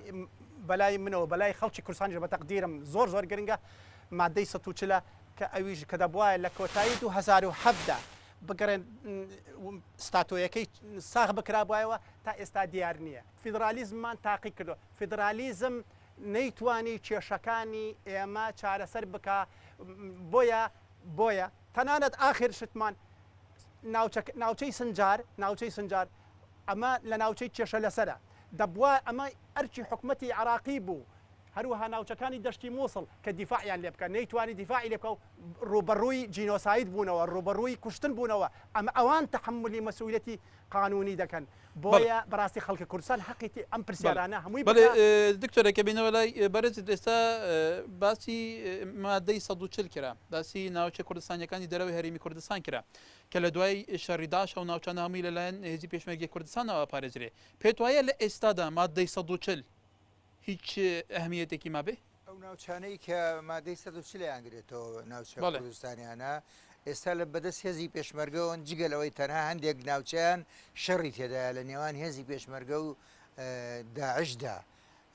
بەلای منەوە بەلای خەڵکی کوردستانیش بە تەقدیرم زۆر زۆر گرنگە مادەی 140 ە کە ئەویش کە دەبوایە لە کۆتایی 2017 بگەڕێن ستاتۆیەکەی ساغ بکرابایەوە تا ئێستا دیار نییە. فیدرالیزممان تاقی کردووە. فیدرالیزم نەیتوانی کێشەکانی ئێمە چارەسەر بکا بۆیە بۆیە تەنانەت ئاخر شتمان ناوچە ناوچەی سنجار ناوچەی سنجار ئەمە لە ناوچەی کێشە لەسەرە دەبوا ئەمە ئەرکی حکومەتی عێراقی بوو هەروەها ناوچەکانی دەشتی موسڵ کە دیفاعیان لێ بکا نەیتوانی دیفاعی لێ بکا و ڕووبەڕووی جینۆساید بوونەوە ڕووبەڕووی کوشتن بوونەوە ئەمە ئەوان تەحەمولی مەسئولیەتی قانونی دەکەن بۆیە بەڕاستی خەڵکی کوردستان حەقیتی ئەم پرسیارانە هەمووی بەڵێ دکتۆرە کە بینەوە لای بەرزت ئێستا باسی مادەی 140 کرا باسی ناوچە کوردستانیەکانی دەرەوەی هەرێمی کوردستان کرا کە لە دوای شەڕی داعش ئەو ناوچانە هەمووی لەلایەن هێزی پێشمەرگەی کوردستانەوە پارێزرێ پێت وایە لە ئێستادا مادەی 140 هیچ ئەهمیەتێکی مابێ؟ ئەو ناوچانەی کە مادەی 140 یان گرێتەوە ناوچە کوردستانیانە ئێستا لە بەدەست هێزی پێشمەرگەوەن جگە لەوەی تەنها هەندێک ناوچەیان شەڕی تێدایە لە نێوان هێزی پێشمەرگە و داعشدا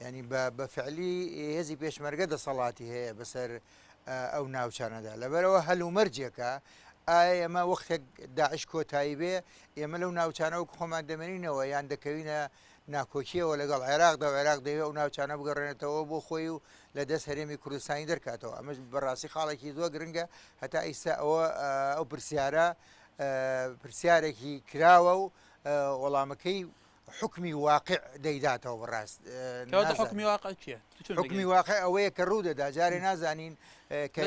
ینی بە فعلی هێزی پێشمەرگە دەسەڵاتی هەیە بەسەر ئەو ناوچانەدا لەبەرەوە هەلومەرجێکە ئایا ئێمە وەختێک داعش کۆتایی بێ ئێمە لەو ناوچانە وەک خۆمان دەمێنینەوە یان دەکەوینە ناکۆکییەوە لەگەڵ عێراقدا و عێراق دەیەوێت ئەو ناوچانە بگەڕێنێتەوە بۆ خۆی و لە دەست هەرێمی کوردستانی دەرکاتەوە ئەمەش بەڕاستی خاڵێکی زۆر گرنگە هەتا ئیستا ئەوە ئەو پرسیارە پرسیارێکی کراوە و وەڵامەکەی حکمی واقع دەیداتەوە بەڕاست حکمی واقع چییە؟ حکمی واقع ئەوەیە کە ڕوو دەدا جارێ نازانین کە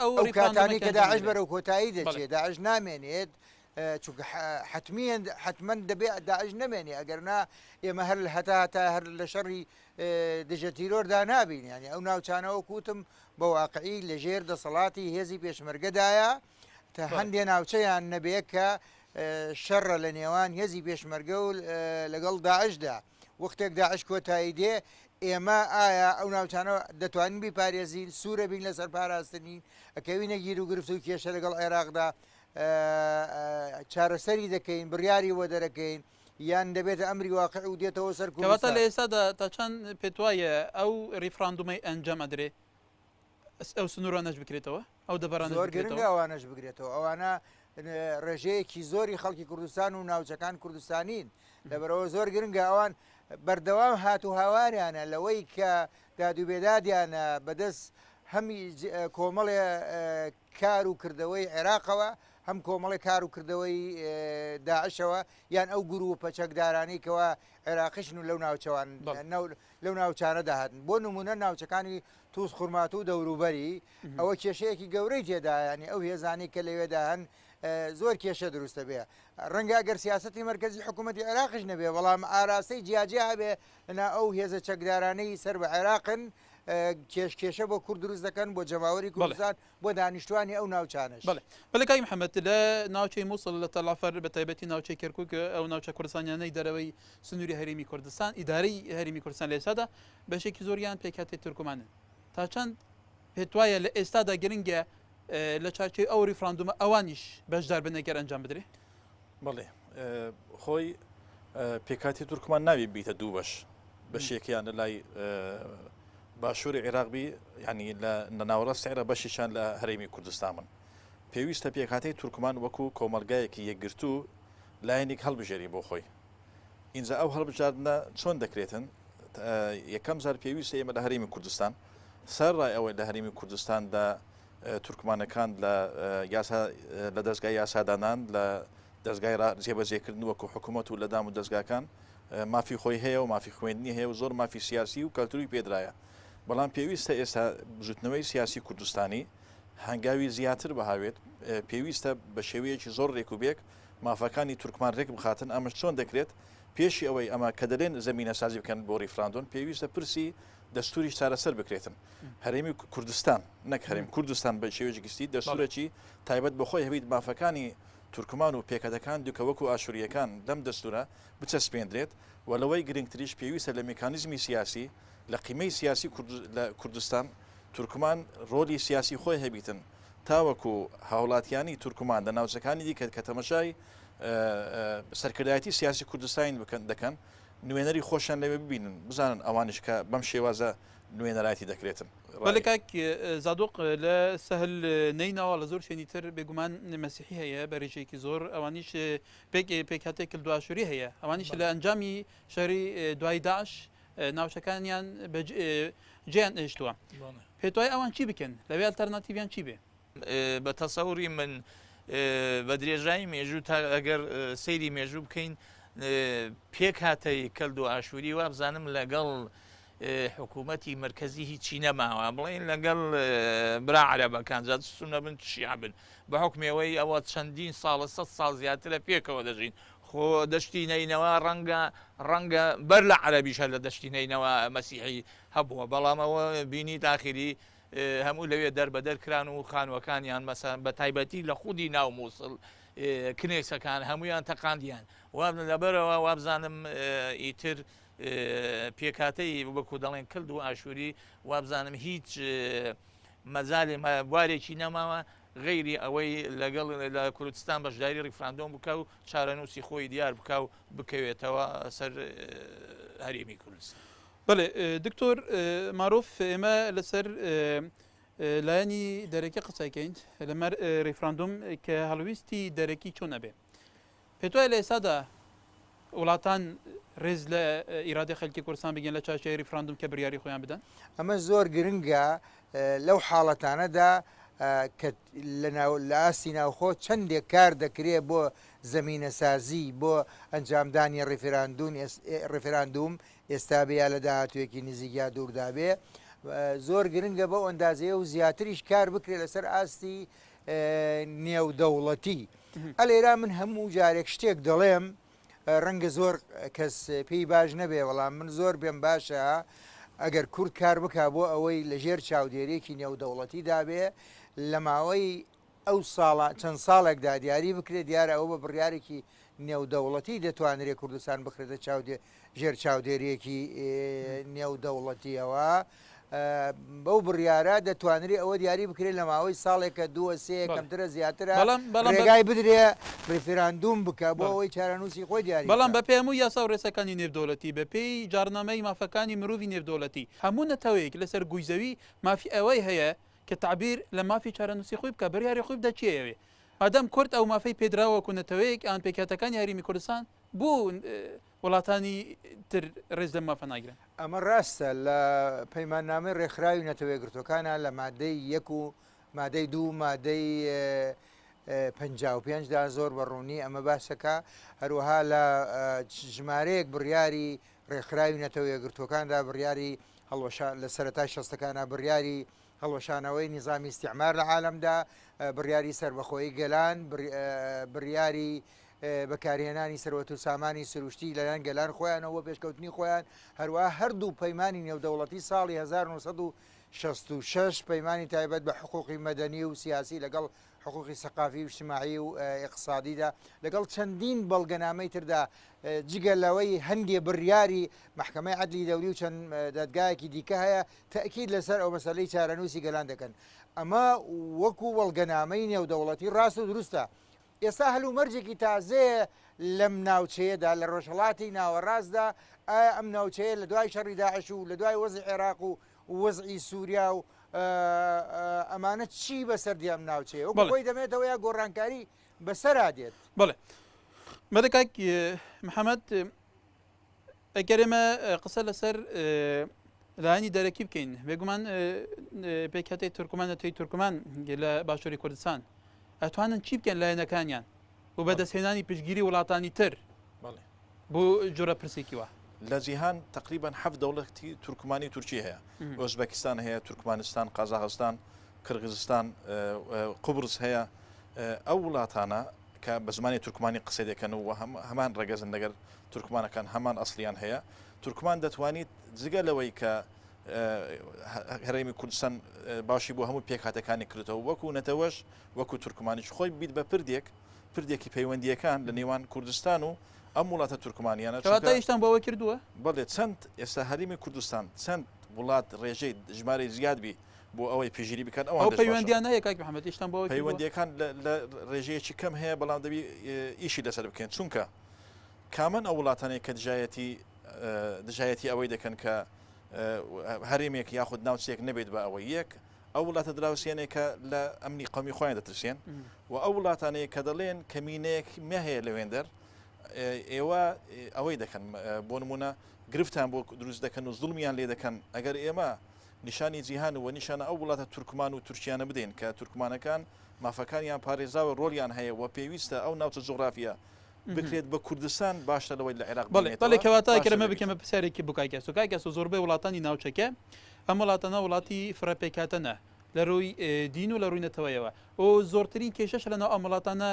ئەو کاتانی کە داعش بەرەو کۆتایی دەچێت داعش نامێنێت چونکە حەتمیەن حەتمەن دەبێ داعش نەمێنێ ئەگەر نا ئێمە هەر هەتا هەتا هەر لە شەڕی دژە تیرۆردا نابین یعنی ئەو ناوچانەوە کوتم بە واقعی لەژێر دەسەڵاتی هێزی پێشمەرگەدایە تا هەندێ ناوچەیان نەبێ کە شەڕە لە نێوان هێزی پێشمەرگە و لەگەڵ داعشدا وەختێک داعش کۆتایی دێ ئێمە ئایا ئەو ناوچانە دەتوانین بیپارێزین سوورە بین لەسەر پاراستنی ئەکەوینە گیر و گرفت و کێشە لەگەڵ عێراقدا چارەسەری دەکەین بڕیاری بۆ دەرەکەین یان دەبێتە ئەمری واقع و دێتەوە سەر کەواتە لە ئێستادا تا چەند پێت وایە ئەو ڕیفراندومەی ئەنجام ئەدرێ ئەو سنوورانەش بکرێتەوە ئەو دەڤەرانەش زۆر گرنگە ئەوانەش بگرێتەوە ئەوانە ڕێژەیەکی زۆری خەڵکی کوردستان و ناوچەکان کوردستانین لەبەرەوە زۆر گرنگە ئەوان بەردەوام هات و هاواریانە لەوەی کە داد و بێدادیانە بەدەست هەمی کۆمەڵێ کار و کردەوەی عێراقەوە، هەم کۆمەڵێک کار و کردەوەی داعشەوە یان ئەو گرووپە چەکدارانەی کەوا عێراقیشن و لەو ناوچەوان لەو ناوچانەدا هاتن بۆ نمونە ناوچەکانی تووز خورماتوو و دەوروبەری ئەوە کێشەیەکی گەورەی تێدایە یانی ئەو هێزانەی کە لەوێدا هەن زۆر کێشە دروستە بێ ڕەنگە ئەگەر سیاسەتی مەرکەزی حکوومەتی عێراقیش نەبێ بەڵام ئاراستەی جیاجیا هەبێ لەنا ئەو هێزە چەکدارانەی سەر بە عێراقن کێش کێشە بۆ کورد دروست دەکەن بۆ جەماوەری کوردستان بۆ دانیشتوانی ئەو ناوچانەش. بەڵێ بەڵێ کاک محەممەد لە ناوچەی مووسڵ لە تەلەعفەر بە تایبەتی ناوچەی کەرکوک ئەو ناوچە کوردستانیانەی دەرەوەی سنووری هەرێمی کوردستان ئیدارەی هەرێمی کوردستان لە ئێستادا بەشێکی زۆریان پێکهاتەی تورکمانن تا چەند پێت وایە لە ئێستادا گرنگە لە چارچێوەی ئەو ریفراندومە ئەوانیش بەشدار بن ئەگەر ئەنجام بدرێ؟ بەڵێ خۆی پێکاتی تورکمان ناوی بیتە دوو بەش بەشێکیان لە لای باشووری عێراق بی ینی لە ناوەڕاست عێراق بەشیشان لە هەرێمی کوردستان بن پێویستە پێکهاتەی تورکمان وەکو کۆمەلگایەکی یەکگرتوو لایەنێک هەڵبژێری بۆ خۆی ئینجا ئەو هەڵبژاردنە چۆن دەکرێتن یەکەم جار پێویستە ئێمە لە هەرێمی کوردستان سەر ڕای ئەوەی لە هەرێمی کوردستاندا تورکمانەکان لە یاسا لە دەزگای یاسادانان لە دەزگای جێبەجێکردن وەکو حکوومەت و لە دام و دەزگاکان مافی خۆی هەیە و مافی خوێندنی هەیە و زۆر مافی سیاسی و کەلتوری پێدرایە بەڵام پێویستە ئێستا بزوتنەوەی سیاسی کوردستانی هەنگاوی زیاتر بهاوێت پێویستە بە شێوەیەکی زۆر ڕێک و بێک مافەکانی تورکمان رێک بخاتن، ئەمەش چۆن دەکرێت؟ پێشی ئەوەی ئەمە کە دەلێن زەمینەسازی بکەن بۆ ریفراندۆم پێویستە پرسی دەستوریش چارەسەر بکرێتن. هەرێمی کوردستان نەک هەرێم کوردستان بە شێوەیەکی گشتی دەستورێکی تایبەت بە خۆی هەبیت مافەکانی تورکمان و پێکهاتەکان دیکە وەکو ئاشورییەکان لەم دەستورە بچەسپێندرێت و لەوەی گرنگتریش پێویستە لە میکانیزمی سیاسی لە قیمەی سیاسی لە کوردستان تورکمان ڕۆلی سیاسی خۆی هەبیتن تاوەکو هاوڵاتیانی تورکمان لە ناوچەکانی دیکە کە تەمەشای سەرکردایەتی سیاسی کوردستانی بکەن دەکەن نوێنەری خۆشیان لەوێ ببینن بزانن ئەوانیش کە بەم شێوازە نوێنەرایەتی دەکرێتن. بەلێ کاک زادۆق لە سەهل نەینەوا لە زۆر شوێنی تر بێگومان مەسیحی هەیە بە رێژەیەکی زۆر ئەوانیش پێک پێکهاتەی کلدوئاشوری هەیە ئەوانیش لە ئەنجامی شەری دوای داعش ناوچەکانیان جێیان هێشتووە پێت وایە ئەوان چی بکەن لەوێ ئەلتەرناتیڤیان چی بێ؟ بە تەسەوری من بە درێژایی مێژوو تا ئەگەر سەیری مێژوو بکەین پێکهاتەی کەلد و ئاشووری وابزانم لەگەڵ حکوومەتی مرکزی هیچی نەماوە بڵین لەگەڵ برا عەرەبەکان جا سونە بن شیعە بن بە حکمەوەی ئەوە چەندین ساڵە سە ساڵ زیاترە پێکەوە دەژین خۆ دەشتی نەینەوە ڕەنگە ڕەنگە بەر لە عەربیشە لە دەشتی نەینەوە مەسیحی هەبووە بەڵام ئەوە بینی داخلی هەموو لەوێ دەربەدەر کران و خانووەکانیان مەسەن بە تایبەتی لە خودی ناو مووسڵ کنێسەکان هەموویان تەقاندیان واب لەبەرەوە وابزانم ئیتر پێکاتەی وەکو دەڵێن کلد و ئاشووری وابزانم هیچ مەجالێ بوارێکی نەماوە غەیری ئەوەی لەگەڵ لە کوردستان بەشداری ڕیفراندۆم بکە و چارەنووسی خۆی دیار بکە و بکەوێتەوە سەر هەرێمی کوردستان. بەڵێ دکتۆر مارۆف ئێمە لەسەر لایەنی دەرەکی قسەکەین لەمەر ریفراندوم کە هەڵویستی دەرەکی چۆن ئەبێ پێت وایە لە ئێستادا وڵاتان ڕێز لە ئیرادەی خەلکی کوردستان بگەن لە چارچێوەی ریفراندوم کە بریاری خۆیان بدەن؟ ئەمە زۆر گرنگە لەو حاڵەتانەدا کە لە ئاستی ناوخۆ چەندێک کار دەکرێت بۆ زەمینەسازی بۆ ئەنجامدانی ڕیفراندوم ئێستا بێ یا لە داهاتوویەکی نزیک یا دووردا بێ زۆر گرنگە بەو ئەندازەیە و زیاتریش کار بکرێت لەسەر ئاستی نێودەوڵەتی. ئەلێرا من هەموو جارێک شتێک دەڵێم ڕەنگە زۆر کەس پێی باش نەبێ بەڵام من زۆر پێم باشە ئەگەر کورد کار بکا بۆ ئەوەی لەژێر چاودێریەکی نێودەوڵەتی دابێ لە ماوەی ئەو ساڵە چەند ساڵێکدا دیاری بکرێت، دیارە ئەوە بە بڕیارێکی نێودەوڵەتی دەتوانرێت کوردستان بخرێتە چاودێ ژێر چاودێرییەکی نێودەوڵەتییەوە، بەو بڕیارە دەتوانرێت ئەوە دیاری بکرێت لە ماوەی ساڵێکە دووە سێ کەمترە زیاترە ڕێگای بدرێ ڕیفراندوم بکە بۆ ئەوەی چارەنووسی خۆی دیاری بەڵام بەپێی هەموو یاسا و ڕێساکانی نێودەوڵەتی، بەپێی جاڕنامەی مافەکانی مرۆڤی نێودەوڵەتی، هەموو نەتەوەیەک لەسەر گۆی زەوی مافی ئەوەی هەیە کە تەعبیر لە مافی چارەنووسی خۆی بکا، بڕیاری خۆی بدا چی ئەیەوێ. مادام کورد ئەو مافەی پێدراوە وەکوو نەتەوەیەک یان پێکهاتەکانی هەرێمی کوردستان، بۆ وڵاتانی تر ڕێز لەم مافە ناگرن؟ ئەمە ڕاستە لە پەیماننامەی ڕێکخراوی نەتەوەیەکگرتووەکانا لە مادەی یەک و مادەی دوو و مادەی 55 دا زۆر بە ڕوونی ئەمە باسەکە هەروەها لە ژمارەیەک بڕیاری ڕێکخراوی نەتەوەیەکگرتووەکاندا بڕیاری هەڵوەشا لە سەرەتای شەستەکانا بڕیاری هەڵوەشانەوەی نیزامی ئیستیعمار لە عالەمدا، بڕیاری سەربەخۆیی گەلان، بڕیاری بەکارهێنانی سەروەت و سامانی سروشتی لەلایەن گەلان خۆیانەوە بۆ پێشکەوتنی خۆیان، هەروەها هەردوو پەیمانی نێودەوڵەتی ساڵی 1966 پەیمانی تایبەت بە حقوقی مەدەنی و سیاسی لەگەڵ حقوقی سەقافی و ئیجتماعی و ئیقتسادیدا لەگەڵ چەندین بەڵگەنامەی تردا جگە لەوەی هەندێ بڕیاری مەحکەمەی عەدلی دەولی و چەند دادگایەکی دیکە هەیە تەئکید لەسەر ئەو مەسەلەی چارەنووسی گەلان دەکەن ئەمە وەکو بەڵگەنامەی نێودەوڵەتی ڕاست و دروستە ئێستا هەلومەرجێکی تازەیە لەم ناوچەیەدا لە ڕۆژهەڵاتی ناوەڕاستدا ئایا ئەم ناوچەیە لە دوای شەڕی داعش و لە دوای وەزعی عێراق و وەزعی سووریا و ئەمانە چی بەسەر دێ ئەم ناوچەیە وەکو خۆی دەمێتەوە یا گۆڕانکاری بەسەرا دێت؟ بەڵێ بەڵێ کاک محەممەد ئەگەر ئێمە قسە لەسەر لایەنی دەرەکی بکەین بێگومان پێکهاتەی تورکمان نەتەوەی تورکمان لە باشووری کوردستان ئەتوانن چی بکەن لایەنەکانیان بۆ بەدەستهێنانی پشتگیری وڵاتانی تر بۆ جۆرە پرسێکی وا؟ لە جیهان تقریبا حەفت دەوڵەتی تورکمانی تورکی هەیە ئۆزبەکستان هەیە تورکمانستان قازاغستان قرغزستان قوبرس هەیە ئەو وڵاتانە. کە بە زمانی تورکمانی قسەی دەکەن و هەمان ڕەگەزن لەگەر تورکمانەکان هەمان ئەسلیان هەیە تورکمان دەتوانیت جگە لەوەی کە هەرێمی کوردستان باشی بۆ هەموو پێکهاتەکانی کردەوە وەکو نەتەوەش وەکو تورکمانیش خۆی بیت بە پردێک پردێکی پەیوەندیەکان لە نێوان کوردستان و ئەم وڵاتە تورکمانیانە کەواتە ئیشتان بۆ ئەوە کردووە؟ بەڵێ چەند ئێستا هەرێمی کوردستان چەند وڵات ڕێژەی ژمارەی زیاد بی بۆ ئەوەی پێژیری بکەن ئەوان ئەو پەیوەندیان هەیە کاک محەممەد ئیشتان بۆ پەیوەندیەکان لە ڕێژەیەکی کەم هەیە بەڵام دەبی ئیشی لەسەر بکەین چونکە کامن ئەو وڵاتانەی کە دژایەتی دژایەتی ئەوەی دەکەن کە هەرێمێک یاخود ناوچێک نەبێت بە ئەوەی یەک ئەو وڵاتە دراوسێنێک کە لە ئەمنی قومی خۆیان دەترسێن و ئەو وڵاتانەیە کە دەڵێن کەمینەیەک مە هەیە لەوێندەر ئێوە ئەوەی دەکەن بۆ نمونە گرفتان بۆ دروست دەکەن و زوڵمیان لێ دەکەن ئەگەر ئێمە نیشانی جیهان و نیشانە ئەو وڵاتە تورکمان و تورکیانە بدەین کە تورکمانەکان مافەکانیان پارێزراوە ڕۆلیان هەیە و پێویستە ئەو ناوچە جوغرافیە بکرێت بە کوردستان باشتر لەوەی لە عێراق بەڵێ بەڵێ کەواتە ئەگەر ئەمە بکەمە پرسیارێکی بۆ کاک ئاسۆ کاک ئاسۆ زۆربەی وڵاتانی ناوچەکە ئەم وڵاتانە وڵاتی فرە پێکهاتەنە لە ڕووی دین و لە ڕووی نەتەوەیەوە و زۆرترین کێشەش لەناو ئەم وڵاتانە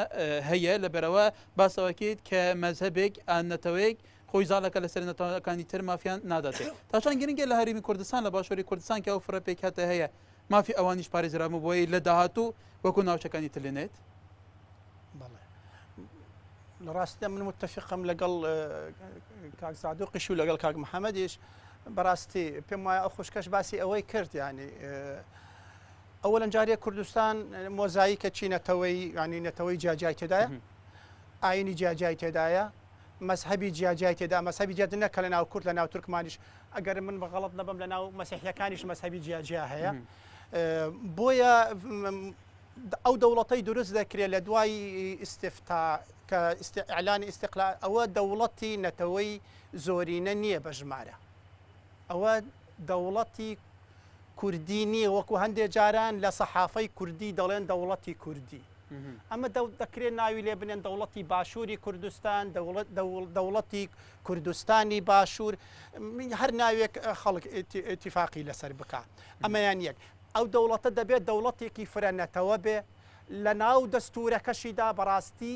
هەیە لەبەرەوە باسەوەکەیت کە مەزهەبێک ئان نەتەوەیەک خۆی زاڵەکە لەسەر نەتەوەکانی تر مافیان ناداتێ تا چەند گرنگە لە هەرێمی کوردستان لە باشووری کوردستان کە ئەو فرە پێکهاتە هەیە مافی ئەوانیش پارێزرابوو بۆی لە داهاتوو وەکو ناوچەکانی تر لێ نێت؟ بەڵێ لە ڕاستیدا من متفقم لەگەڵ کاک زادوقیش و لەگەڵ کاک محەممەدیش بەڕاستی پێم وایە ئەو خوشکەش باسی ئەوەی کرد ینی ئەوەلەن جارێ کوردستان مۆزاییکە چی نەتەوەی ینی نەتەوەی جیاجیای تێدایە ئاینی جیاجیای تێدایە مەزهەبی جیاجیای تێدا مەزهەبی جیا نەک کە لە ناو کورد لە ناو تورکمانیش ئەگەر من بە غەڵەت نەبم لە ناو مەسیحیەکانیش مەزهەبی جیاجیا هەیە بۆیە ئەو دەوڵەتەی دروست دەکرێت لە دوای ئیستفتا کە ئیعلانی ئیستقلال ئەوە دەوڵەتی نەتەوەی زۆرینە نییە بە ژمارە ئەوە دەوڵەتی کوردی نییە وەکو هەندێ جاران لە سەحافەی کوردی دەڵێن دەوڵەتی کوردی ئەمە دەکرێت ناوی لێ بنێن دەوڵەتی باشووری کوردستان، دەوڵەتی کوردستانی باشوور، هەر ناوێک خەڵک ئیتیفاقی لەسەر بکا. ئەمەیان یەک. ئەو دەوڵەتە دەبێت دەوڵەتێکی فرە نەتەوە بێ، لە ناو دەستوورەکەشیدا بەڕاستی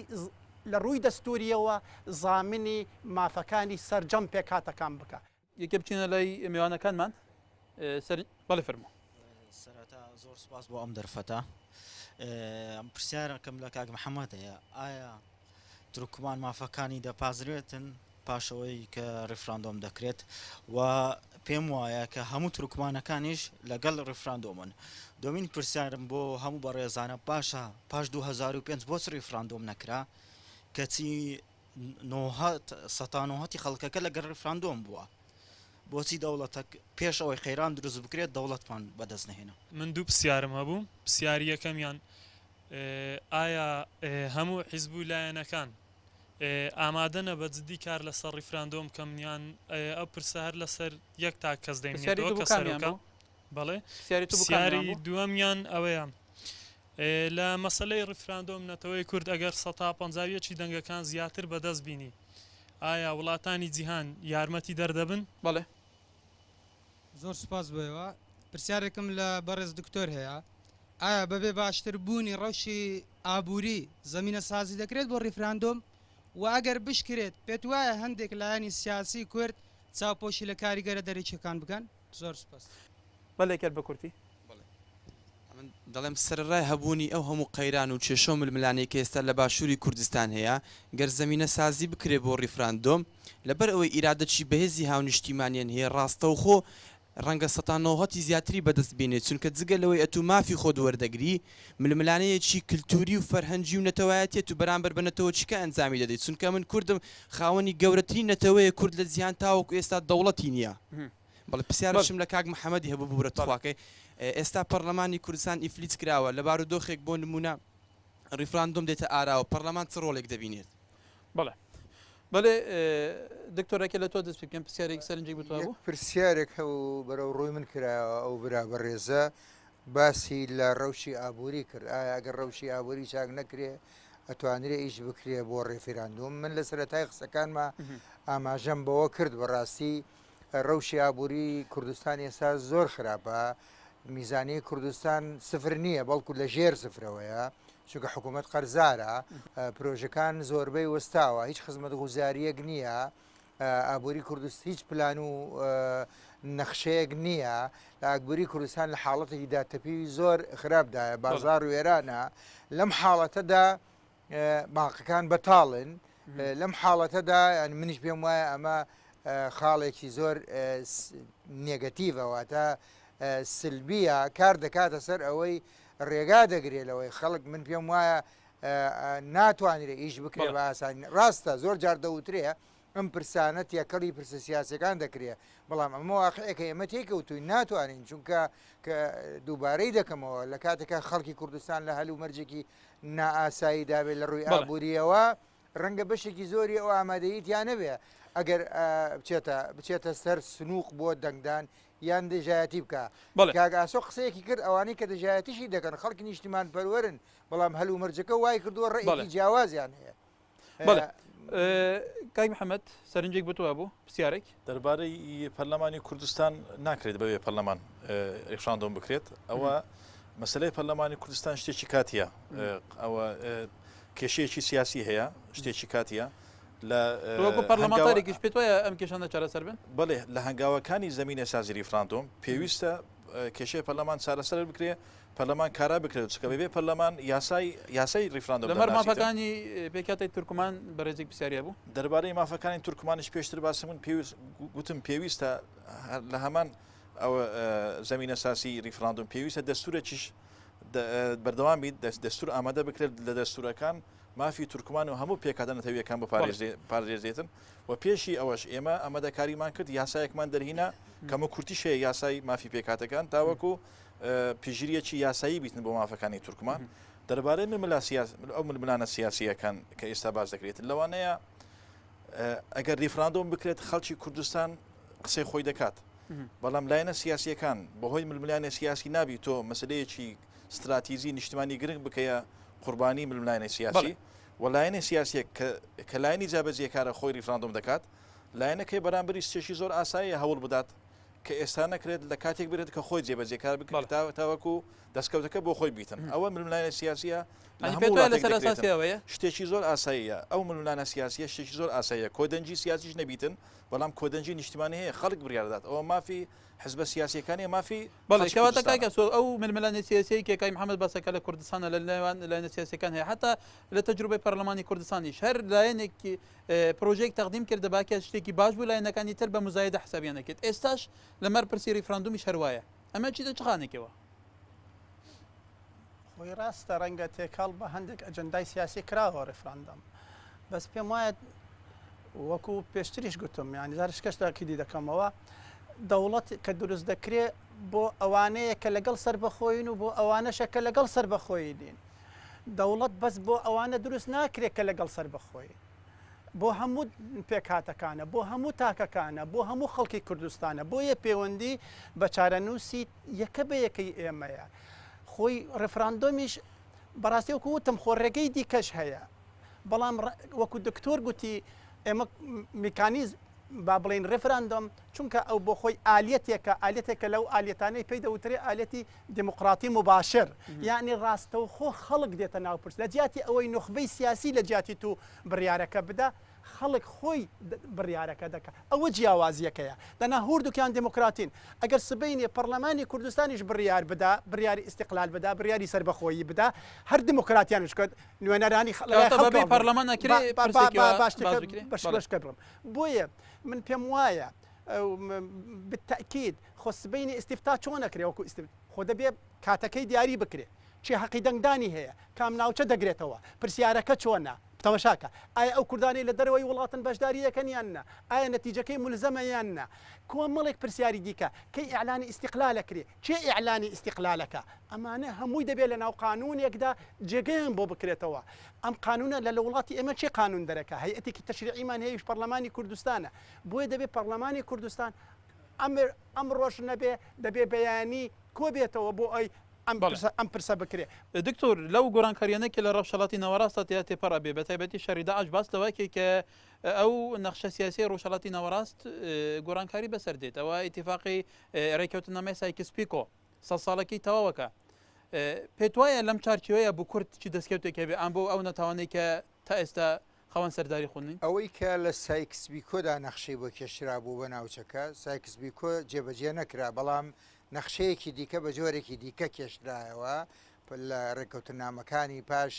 لە ڕووی دەستوورییەوە زامنی مافەکانی سەرجەم پێکهاتەکان بکا. یەکێ بچینە لای میوانەکانمان سەر بەڵێ فەرموو. سەرەتا زۆر سوپاس بۆ ئەم دەرفەتە. ئەم پرسیارەکەم لە کاک محەممەد هەیە ئایا تورکمان مافەکانی دەپازرێتن پاشەوەی کە ڕیفراندۆم دەکرێت و پێم وایە کە هەموو تورکمانەکانیش لەگەڵ ڕیفراندۆمن دۆمین پرسیارم بۆ هەموو بەڕێزانە باشە پاش 2005 بۆچ ڕیفراندۆم نەکرا کەچی نۆهەت سەتا نۆهەتی خەڵکەکە لەگەڵ ڕیفراندۆم بووە بۆچی دەوڵەتەک پێش ئەوەی قەیران دروست بکرێت دەوڵەتمان بەدەست نەهێنا. من دوو پسیارم هەبوو پسیاری یەکەمیان ئایا هەموو حیزب و لایەنەکان ئامادەنە بە جدی کار لەسەر ڕیفراندۆم بکەن یان ئەو پرسە هەر لەسەر یەک تاک کەس پرسیاری دەیمێنێتەوە دوو کە کامیان سەرۆکە بوو؟ بەڵێ پرسیاری تو بۆ کامیان پرسیاری بوو؟ دووەمیان ئەوەیە لە مەسەلەی ڕیفراندۆم نەتەوەی کورد ئەگەر سەتا 51 ی دەنگەکان زیاتر بەدەست بینی ئایا وڵاتانی جیهان یارمەتی دەر دەبن؟ بەڵێ. زۆر سوپاس بۆ ئێوە. پرسیارێکم لە بەڕێز دکتۆر هەیە. ئایا بەبێ باشتر بوونی ڕەوشی ئابووری زەمینە سازی دەکرێت بۆ ڕیفراندۆم؟ وە ئەگەر بشکرێت پێت وایە هەندێک لایەنی سیاسی کورد چاوپۆشی لە کاریگەرە دەرەکیەکان بکەن؟ زۆر سوپاس. بەلێ کەر بە کورتی. بەڵێ ئەمن دەڵێم سەرەڕای هەبوونی ئەو هەموو قەیران و کێشە و ململانێی کە ئێستا لە باشووری کوردستان هەیە، گەر زەمینەسازی بکرێ بۆ ڕیفراندۆم، لەبەر ئەوەی ئیرادەکی بەهێزی هاونیشتیمانیان هەیە ڕاستەوخۆ ڕەنگە سەتا نۆهەتی زیاتری بەدەست بێنێ چونکە جگە لەوەی ئەتوو مافی خۆت وەردەگری ململانێیەکی کلتوری و فەرهەنگی و نەتەوایەتیە تو بەرامبەر بە نەتەوەکیکە ئەنجامی دەدەی چونکە من کوردم خاوەنی گەورەترین نەتەوەیە کورد لە جیهان تاوەکو ئێستا دەوڵەتی نیە. بەڵێ پرسیارشم لە کاک محەمەدی هەبوو ببورە تخواکەی ئێستا پەڕلەمانی کوردستان ئیفلیج کراوە لە بارودۆخێک بۆ نمونە ڕیفراندۆم دێتە ئاراوە پەڕلەمان چ ڕۆڵێک دەبینێت؟ بەڵێ بەڵێ دکتۆرەکە لە تۆ دەست پێ بکەم پرسیارێک سەرنجێک بۆ تۆ یەک هەبوو؟ پرسیارێک هەبوو بەرەو ڕووی من کرایەوە ئەو برا بەڕێزە باسی لە ڕەوشی ئابووری کرد ئایا ئەگەر ڕەوشی ئابووری چاک نەکرێ ئەتوانرێ ئیش بکرێ بۆ ڕێفیراندوم من لە سەرەتای قسەکانما ئاماژەم بەوە کرد بەڕاستی ڕەوشی ئابووری کوردستان ئێستا زۆر خراپە، میزانیەی کوردستان سفر نییە بەڵکو لە ژێر سفرەوەیە. چونکە حکوومەت قەرزارە، پرۆژەکان زۆربەی وەستاوە، هیچ خزمەتگوزارییەک نییە، ئابووری کوردست هیچ پلان و نەخشەیەک نییە، ئابووری کوردستان لە حاڵەتێکی داتەپیوی زۆر خراپدایە، بازاڕ وێرانە، لەم حاڵەتەدا بانقەکان بەتاڵن، لەم حاڵەتەدا یانی منیش پێم وایە ئەمە خاڵێکی زۆر نێگەتیڤە واتە سلبیە کار دەکاتە سەر ئەوەی ڕێگا دەگرێت لەوەی خەڵک من پێم وایە ناتوانرێ ئیش بکرێ بە ئاسانی ڕاستە زۆر جار دەوترێ ئەم پرسانە تێکەڵی پرسە سیاسەکان دەکرێ بەڵام ئەمە واقعێکە ئێمە تێکەوتوین ناتوانین چونکە کە دووبارەی دەکەمەوە لە کاتێکا خەڵکی کوردستان لە هەل و مەرجێکی نائاسایی دابێت لە ڕووی ئابووریەوە ڕەنگە بەشێکی زۆری ئەو ئامادەیی تیا نەبێ ئەگەر بچێتە بچێتە سەر سنووق بۆ دەنگدان یان دژایەتی بکە کاک ئاسۆ قسەیەکی کرد ئەوانەی کە دژایەتیشی دەکەن خەڵکی نیشتیمان پەروەرن بەڵام هەلومەرجەکە وای کردووە ڕێکی جیاوازیان هەیە. بەڵێ کاک محەممەد سەرنجێک بۆ تۆ هەبوو پرسیارێک؟ دەربارەی پەرلەمانی کوردستان ناکرێت بەبێ پەرلەمان ریفراندۆم بکرێت ئەوە مەسلەی پەرلەمانی کوردستان شتێکی کاتیە ئەوە کێشەیەکی سیاسی هەیە شتێکی کاتیە لە پەرلەمانتارێکیش پێت وایە ئەم کێشانە چارەسەر بن؟ بەڵێ لە هەنگاوەکانی زەمینە سازی ریفراندۆم پێویستە کێشەی پەرلەمان چارەسەر بکرێ پەرلەمان کارا بکرێت چونکە بەبێ پەرلەمان یاسای یاسای ڕیفراندۆم لەمەر مافەکانی پێکهاتەی تورکمان بەڕێزێک پرسیاری هەبوو. دەربارەی مافەکانی تورکمانیش پێشتر باسم من پێویست گوتم پێویستە لە هەمان ئەو زەمینەساسی ڕیفراندۆم پێویستە دەستورێکیش بەردەوام بیت دەستور ئامادە بکرێت لە دەستورەکان مافی تورکمان و هەموو پێکهاتە نەتەویەکان بپارێزرێتن و پێشی ئەوەش ئێمە ئامادەکاریمان کرد یاسایەکمان دەرهینا کەمە کورتیش هەیە یاسای مافی پێکهاتەکان تاوەکو پشتگیریەکی یاسایی بیتن بۆ مافەکانی تورکمان. دەربارەی ململا ئەو ململانە سیاسییەکان کە ئێستا باس دەکرێت لەوانەیە ئەگەر ریفراندۆم بکرێت خەڵکی کوردستان قسەی خۆی دەکات بەڵام لایەنە سیاسیەکان بەهۆی ململانێ سیاسی نابی تۆ مەسلەیەکی ستراتیزی نیشتمانی گرنگ بکەیە قوربانی ململانێ سیاسی و لایەنە سیاسیەک کە لایەنی جابەجێکارە خۆی ریفراندۆم دەکات لایەنەکەی بەرامبەری شتێکی زۆر ئاساییە هەوڵ بدات کە ئێستا نەکرێت لە کاتێک برێت کە خۆی جێبەجێکار بکرێت تا تاوەکو دەستکەوتەکە بۆ خۆی بیتن ئەوە ململانێ سیاسیە لە هەموو وڵاتێک دەکرێتن شتێکی زۆر ئاساییە ئەو ململانە سیاسیە شتێکی زۆر ئاساییە کۆدەنگی سیاسیش نەبیتن بەڵام کۆدەنگی نیشتیمانی هەیە خەڵک بڕیار دەدات ئەوە مافی حزبە سیاسیەکانیە مافی بەڵێ کەواتە کاک ئاسۆ ئەو ململانێ سیاسیەی کە کاک محەمەد باسەکە لە کوردستانە لە نێوان لایەنە سیاسیەکان هەیە حتا لە تەجروبەی پەرلەمانی کوردستانیش هەر لایەنێک پرۆژەیەک تەقدیم کردبا کە شتێکی باش بوو لایەنەکانی تر بە موزایەدە حسابیان دەکرد ئێستاش لەمەر پرسی ریفراندومیش هەر وایە ئەمە چیتە چ خانێکەوە؟ خۆی ڕاستە ڕەنگە تێکەڵ بە هەندێک ئەجەندای سیاسی کراوە ڕیفراندۆم بەس پێم وایە وەکو پێشتریش گوتم یانی جارشکەش تاکیدی دەکەمەوە دەوڵەت کە دروست دەکرێ بۆ ئەوانەیە کە لەگەڵ سەربەخۆین و بۆ ئەوانەشە کە لەگەڵ سەربەخۆیی نین دەوڵەت بەس بۆ ئەوانە دروست ناکرێت کە لەگەڵ سەربەخۆیین. بۆ هەموو پێکهاتەکانە، بۆ هەموو تاکەکانە، بۆ هەموو خەڵکی کوردستانە. بۆیە پێوەندی بە چارەنووسی یەکە بە یەکەی ئێمەیە. خۆی ڕێفراندۆمیش بەڕاستی وەکو وتم خۆ ڕێگەی دیکەش هەیە. بەڵام وەکو دکتۆر گوتی ئێمە میکانیزم با بڵێین ڕێفراندۆم چونکە ئەو بۆ خۆی ئالیەتێکە، ئالیەتێکە لەو ئالیەتانەی پێی دەوترێ ئالیەتی دیموقراتی موباشر یانی ڕاستەوخۆ خەڵک دێتە ناو پرس لە جیاتی ئەوەی نوخبەی سیاسی لە جیاتی تو بڕیارەکە بدا خەڵک خۆی بڕیارەکە دەکا ئەوە جیاوازیەکەیە دەنا هوردوکیان دیموکراتین ئەگەر سبەینێ پەڕلەمانی کوردستانیش بڕیار بدا بڕیاری ئیستیقلال بدا بڕیاری سەربەخۆیی بدا هەر دیموکراتیانش کرد نوێنەرانی خ لەلای کەواتە بەبێ خەڵکەوە پەڕلەمان ئەکرێ با با پرسێکی با وا با شتەکە باس بکرێ؟ بەش بەڵێ. بەشکە بڵێم بۆیە من پێم وایە بالتاکید خۆ سبەینێ ئیستیفتا چۆن ئەکرێ وەکو ئیستیف خۆ دەبێ کاتەکەی دیاری بکرێ کێ هەقی دەنگدانی هەیە کام ناوچە دەگرێتەوە پرسیارەکە چۆنە تەمەشاکە ئایا ئەو کوردانەی لە دەرەوەی وڵاتن بەشداری دەکەن یان نا ئایا نەتیجەکەی مولزەمە یان نا کۆمەڵێک پرسیاری دیکە کەی ئیعلانی ئیستیقلال ئەکرێ کێ ئیعلانی ئیستیقلال ئەکا ئەمانە هەمووی دەبێ لە ناو قانوونێکدا جێگەیان بۆ بکرێتەوە ئەم قانوونە لە لە وڵاتی ئێمە کێ قانوون دەرەکا هەیئەتێکی تەشریعیمان هەیە ئەویش پەڕلەمانی کوردستانە بۆیە دەبێ پەڕلەمانی کوردستان ئەمر ئەمڕۆش نەبێ دەبێ بەیانی کۆبێتەوە بۆ ئەوی ئەم بەڵێ. پرسە ئەم پرسە بکرێ. دکتۆر لەو گۆرانکاریانە کە لە ڕۆژهەڵاتی ناوەڕاستدا تیا تێپەڕ ئەبێ بە تایبەتی شەڕی داعش باس لەوە ئەکەی کە ئەو نەخشە سیاسیەی ڕۆژهەڵاتی ناوەڕاست گۆڕانکاری بەسەر دێت ئەوە ئیتیفاقی ڕێککەوتننامەی سایکس پیکۆ سەد ساڵەکەی تەواوەکە. پێتوایە لەم چارچێوەیە بۆ کورد چی دەستکەوتێک هەبێ ئان بۆ ئەو نەتەوانەی کە تا ئێستا خاوەن سەرداری خۆن نین؟ ئەوەی کە لە سایکس بیکۆدا نەخشەی بۆ کێشرابوو بۆ ناوچەکە، سایکس بیکۆ جێبەجێ نەکرا، بەڵام نەخشەیەکی دیکە بە جۆرێکی دیکە کێشرایەوە لە ڕێککەوتننامەکانی پاش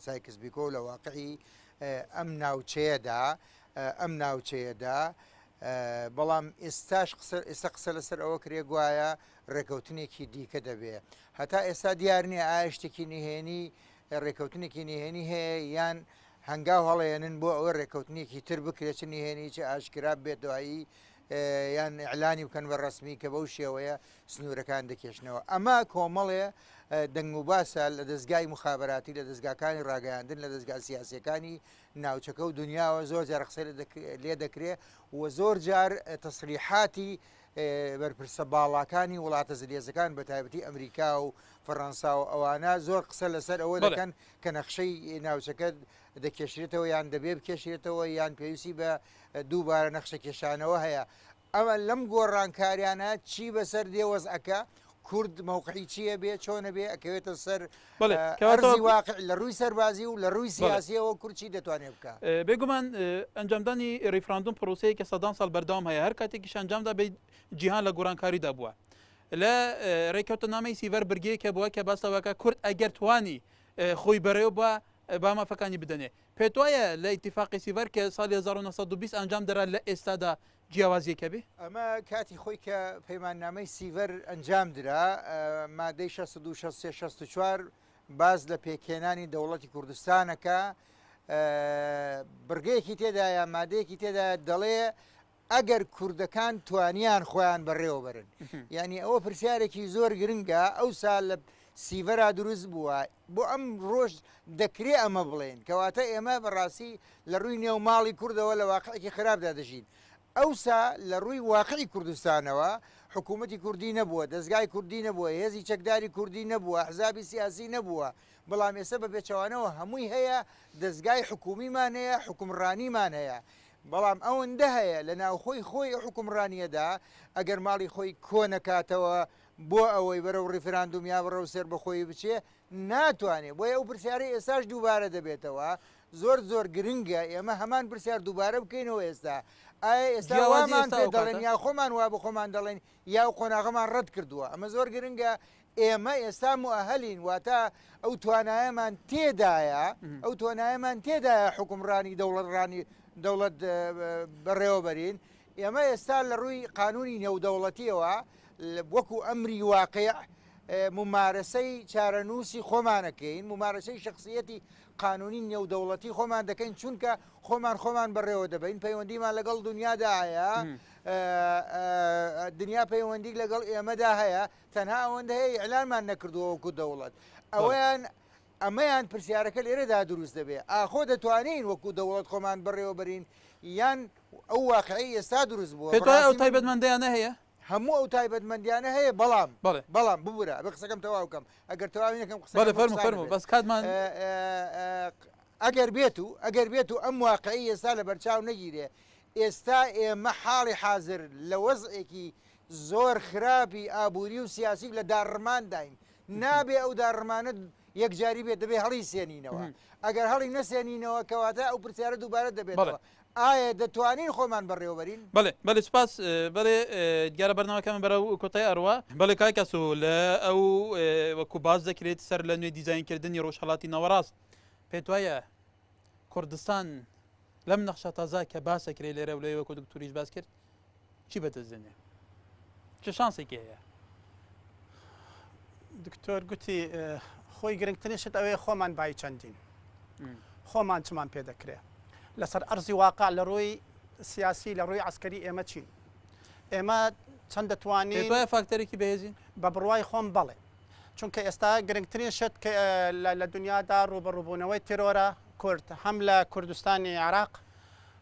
سایکس بیکۆ و لە واقعی ئەم ناوچەیەدا ئەم ناوچەیەدا بەڵام ئێستاش قسە ئێستا قسە لەسەر ئەوە کرێ گوایە ڕێکەوتنێکی دیکە دەبێ هەتا ئێستا دیار نییە ئایا شتێکی نهێنی ڕێکەوتنێکی نهێنی هەیە یان هەنگاو هەڵێنن بۆ ئەوە ڕێکەوتنێکی تر بکرێت چ نهێنی چ ئاشکرا بێت دوایی یان ئیعلانی بکەن بە ڕەسمی کە بەو شێوەیە سنوورەکان دەکێشنەوە ئەمە کۆمەڵێ دەنگ و باسە لە دەستگای مخابراتی لە دەستگاکانی ڕاگەیاندن لە دەستگا سیاسەکانی ناوچەکە و دنیاوە زۆر جار قسەی لێ دەکرێ و زۆر جار تەسریحاتی بەرپرسە باڵاکانی وڵاتە زلێزەکان بە تایبەتی ئەمریکا و فەڕەنسا و ئەوانە زۆر قسە لەسەر ئەوە دەکەن کە نەخشەی ناوچەکە دەکێشرێتەوە یان دەبێ بکێشرێتەوە یان پێویستی بە دووبارە نەخشە کێشانەوە هەیە ئەمە لەم گۆڕانکاریانە چی بەسەر دێ وەزعەکە کورد مەوقعی چییە بێ چۆنە بێ ئەکەوێتە سەر ئەرزی واقع لە ڕووی سەربازی و لە ڕووی سیاسیەوە کورد چی دەتوانێت بکە؟ بێگومان ئەنجامدانی ڕیفراندوم پرۆسەیەکە سەدان ساڵ بەردەوام هەیە هەر کاتێکیش ئەنجامدا بێت جیهان لە گۆڕانکاریدا بووە لە ڕێککەوتنامەی سیڤەر برگەیەک هەبووە کە باس لەوەکە کورد ئەگەر توانی خۆی بەڕێوە بە با مافەکانی بدەنێ پێتوایە لە ئیتیفاقی سیڤەر کە ساڵی 1920 ئەنجام دەرا لە ئێستادا جیاوازیەک هەبێ؟ ئەمە کاتی خۆی کە پەیماننامەی سیڤەر ئەنجام درا، مادەی 62، 63، 64 باس لە پێکهێنانی دەوڵەتی کوردستانەکە، بڕگەیەکی تێدایە، مادەیەکی تێدایە دەڵێ ئەگەر کوردەکان توانیان خۆیان بەڕێوە بەرن. یعنی ئەوە پرسیارێکی زۆر گرنگە، ئەوسا لە سیڤەرا دروست بووە، بۆ ئەم ڕۆژ دەکرێ ئەمە بڵێین، کەواتە ئێمە بەڕاستی لە ڕووی نێو ماڵی کوردەوە لە واقعێکی خراپدا دەژین. ئەوسا لە ڕووی واقعی کوردستانەوە حکوومەتی کوردی نەبووە، دەزگای کوردی نەبووە، هێزی چەکداری کوردی نەبووە، ئەحزابی سیاسی نەبووە، بەڵام ئێستا بە پێچەوانەوە هەمووی هەیە، دەزگای حکوومیمان هەیە، حوکمڕانیمان هەیە. بەڵام ئەوەندە هەیە لە ناوخۆی خۆی ئەو حوکمڕانییەدا ئەگەر ماڵی خۆی کۆ نەکاتەوە بۆ ئەوەی بەرەو ڕیفراندوم یا بەڕەو سەربەخۆیی بچێ ناتوانێ، بۆیە ئەو پرسیارەی ئێستاش دووبارە دەبێتەوە زۆر زۆر گرنگە ئێمە هەمان پرسیار دووبارە بکەینەوە ئێستا ئایا ئێستا جیاوازی وامان ئێستا پێ ئەو دەڵێن کاتە؟ یا خۆمان وا بە خۆمان دەڵێن یا ئەو قۆناغەمان ڕەت کردووە ئەمە زۆر گرنگە ئێمە ئێستا موئەهەلین واتە ئەو توانایەمان تێدایە ئەو توانایەمان تێدایە حوکمڕانی دەوڵەت ڕانی دەوڵەت بەڕێوەبەرین ئێمە ئێستا لە ڕووی قانونی نێودەوڵەتیەوە وەکو ئەمری واقیع مومارەسەی چارەنووسی خۆمان ئەکەین، مومارەسەی شەخسییەتی قانونی نێودەوڵەتی خۆمان دەکەین، چونکە خۆمان خۆمان بەڕێوە دەبەین، پەیوەندیمان لەگەڵ دنیادا هەیە، دنیا پەیوەندی لەگەڵ ئێمەدا هەیە، تەنها ئەوەندە هەیە ئیعلانمان نەکردووە وەکو دەوڵەت. ئەوەیان ئەمەیان پرسیارەکە لێرەدا دروست دەبێ، ئاخۆ دەتوانین وەکو دەوڵەت خۆمان بەڕێوە بەرین یان ئەو واقعەی ئێستا دروست بووە؟ پێت وایە ئەو بەڕاستی من تایبەتمەندەیانە هەیە؟ هەموو ئەو تایبەتمەندیانە هەیە بەڵام بەڵێ. بەڵام ببورە ئەبێ قسەکەم تەواو کەم ئەگەر تەواوی نەکەم بەڵێ قسەکەم فەرموو نوقسان فەرموو ئەبێت بەس کاتمان ئەگەر بێت و ئەگەر بێت و ئەم واقعی ئێستا لە بەرچاو نەگیرێ ئێستا ئێمە حاڵی حازر لە وەزعێکی زۆر خراپی ئابووری و سیاسی و لە داڕمانداین نابێ ئەو داڕمانە یەکجاری بێت دەبێ هەڵی سێنینەوە ئەگەر هەڵی نەسێنینەوە کەواتە ئەو پرسیارە دووبارە دەبێتەوە ئایا دەتوانین خۆمان بەڕێوەبەرین؟ بەڵێ بەڵێ سوپاس بەڵێ دیارە بەرنامەکەمان بەرەو کۆتایی ئەڕوا. بەڵێ کاک ئاسۆ لە ئەو وەکو باس دەکرێت سەر لە نوێ دیزاینکردنی ڕۆژهەڵاتی ناوەڕاست پێت وایە کوردستان لەم نەخشە تازە کە باس ئەکرێ لێرە و لەوێ وەکو دکتۆریش باس کرد چی بەدەست دێنێ؟ چ شانسێکی هەیە؟ دکتۆر گوتی خۆی گرنگترین شت ئەوەیە خۆمان بای چەندین خۆمان چمان پێ دەکرێ لەسەر ئەرزی واقع لە ڕووی سیاسی لە ڕووی عسکەری ئێمە چین ئێمە چەند دەتوانین فاکتەرێکی بەهێزین بە بڕوای خۆم بەڵێ چونکە ئێستا گرنگترین شت کە لە دنیادا ڕووبەڕووبوونەوەی تێرۆرە کورد هەم لە کوردستانی عێراق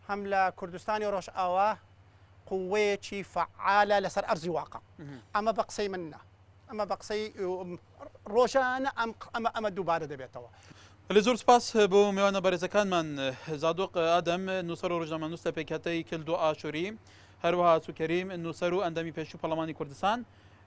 هەم لە کوردستانی ڕۆژئاوا قوەیەکی فەعالە لەسەر ئەرزی واقع ئەمە بە قسەی من نا ئەمە بە قسەی ڕۆژانە ئەم ئەمە ئەمە دووبارە دەبێتەوە. بەلێ زۆر سپاس بۆ مێوانە بەرێزەکانمان زادۆق ئادەم نووسەر و ڕۆژنامەنووس لە پێکهاتەی کلدۆ ئاشووری هەروەها ئاسو کەریم نووسەر و ئەندامی پێشوو پەڕلەمانی کوردستان.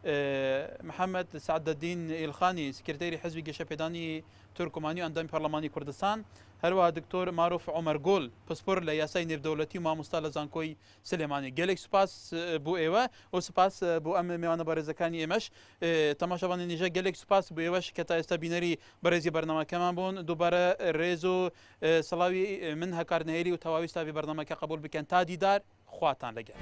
محەممەد سەعدەدین ئیلخانی سکرتێری حزبی گەشەپێدانی تورکمانی و ئەندامی پەرلەمانی کوردستان، هەروەها دکتۆر ماروف عومەر گوڵ پسپۆر لە یاسای نێودەوڵەتی و مامۆستا لە زانکۆی سلێمانی. گەلێک سوپاس بۆ ئێوە و سوپاس بۆ ئەم مێوانە بەڕێزەکانی ئێمەش. تەماشاوانی نیژە گەلێک سوپاس بۆ ئێوەش کە تا ئێستا بینەری بەڕێزی بەرنامەکەمان بوون. دووبارە رێز و سڵاوی من هەکار نهێلی و تەواوی ستافی بەرنامەکە قبوڵ بکەن. تا دیدار خواتان لەگەڵ.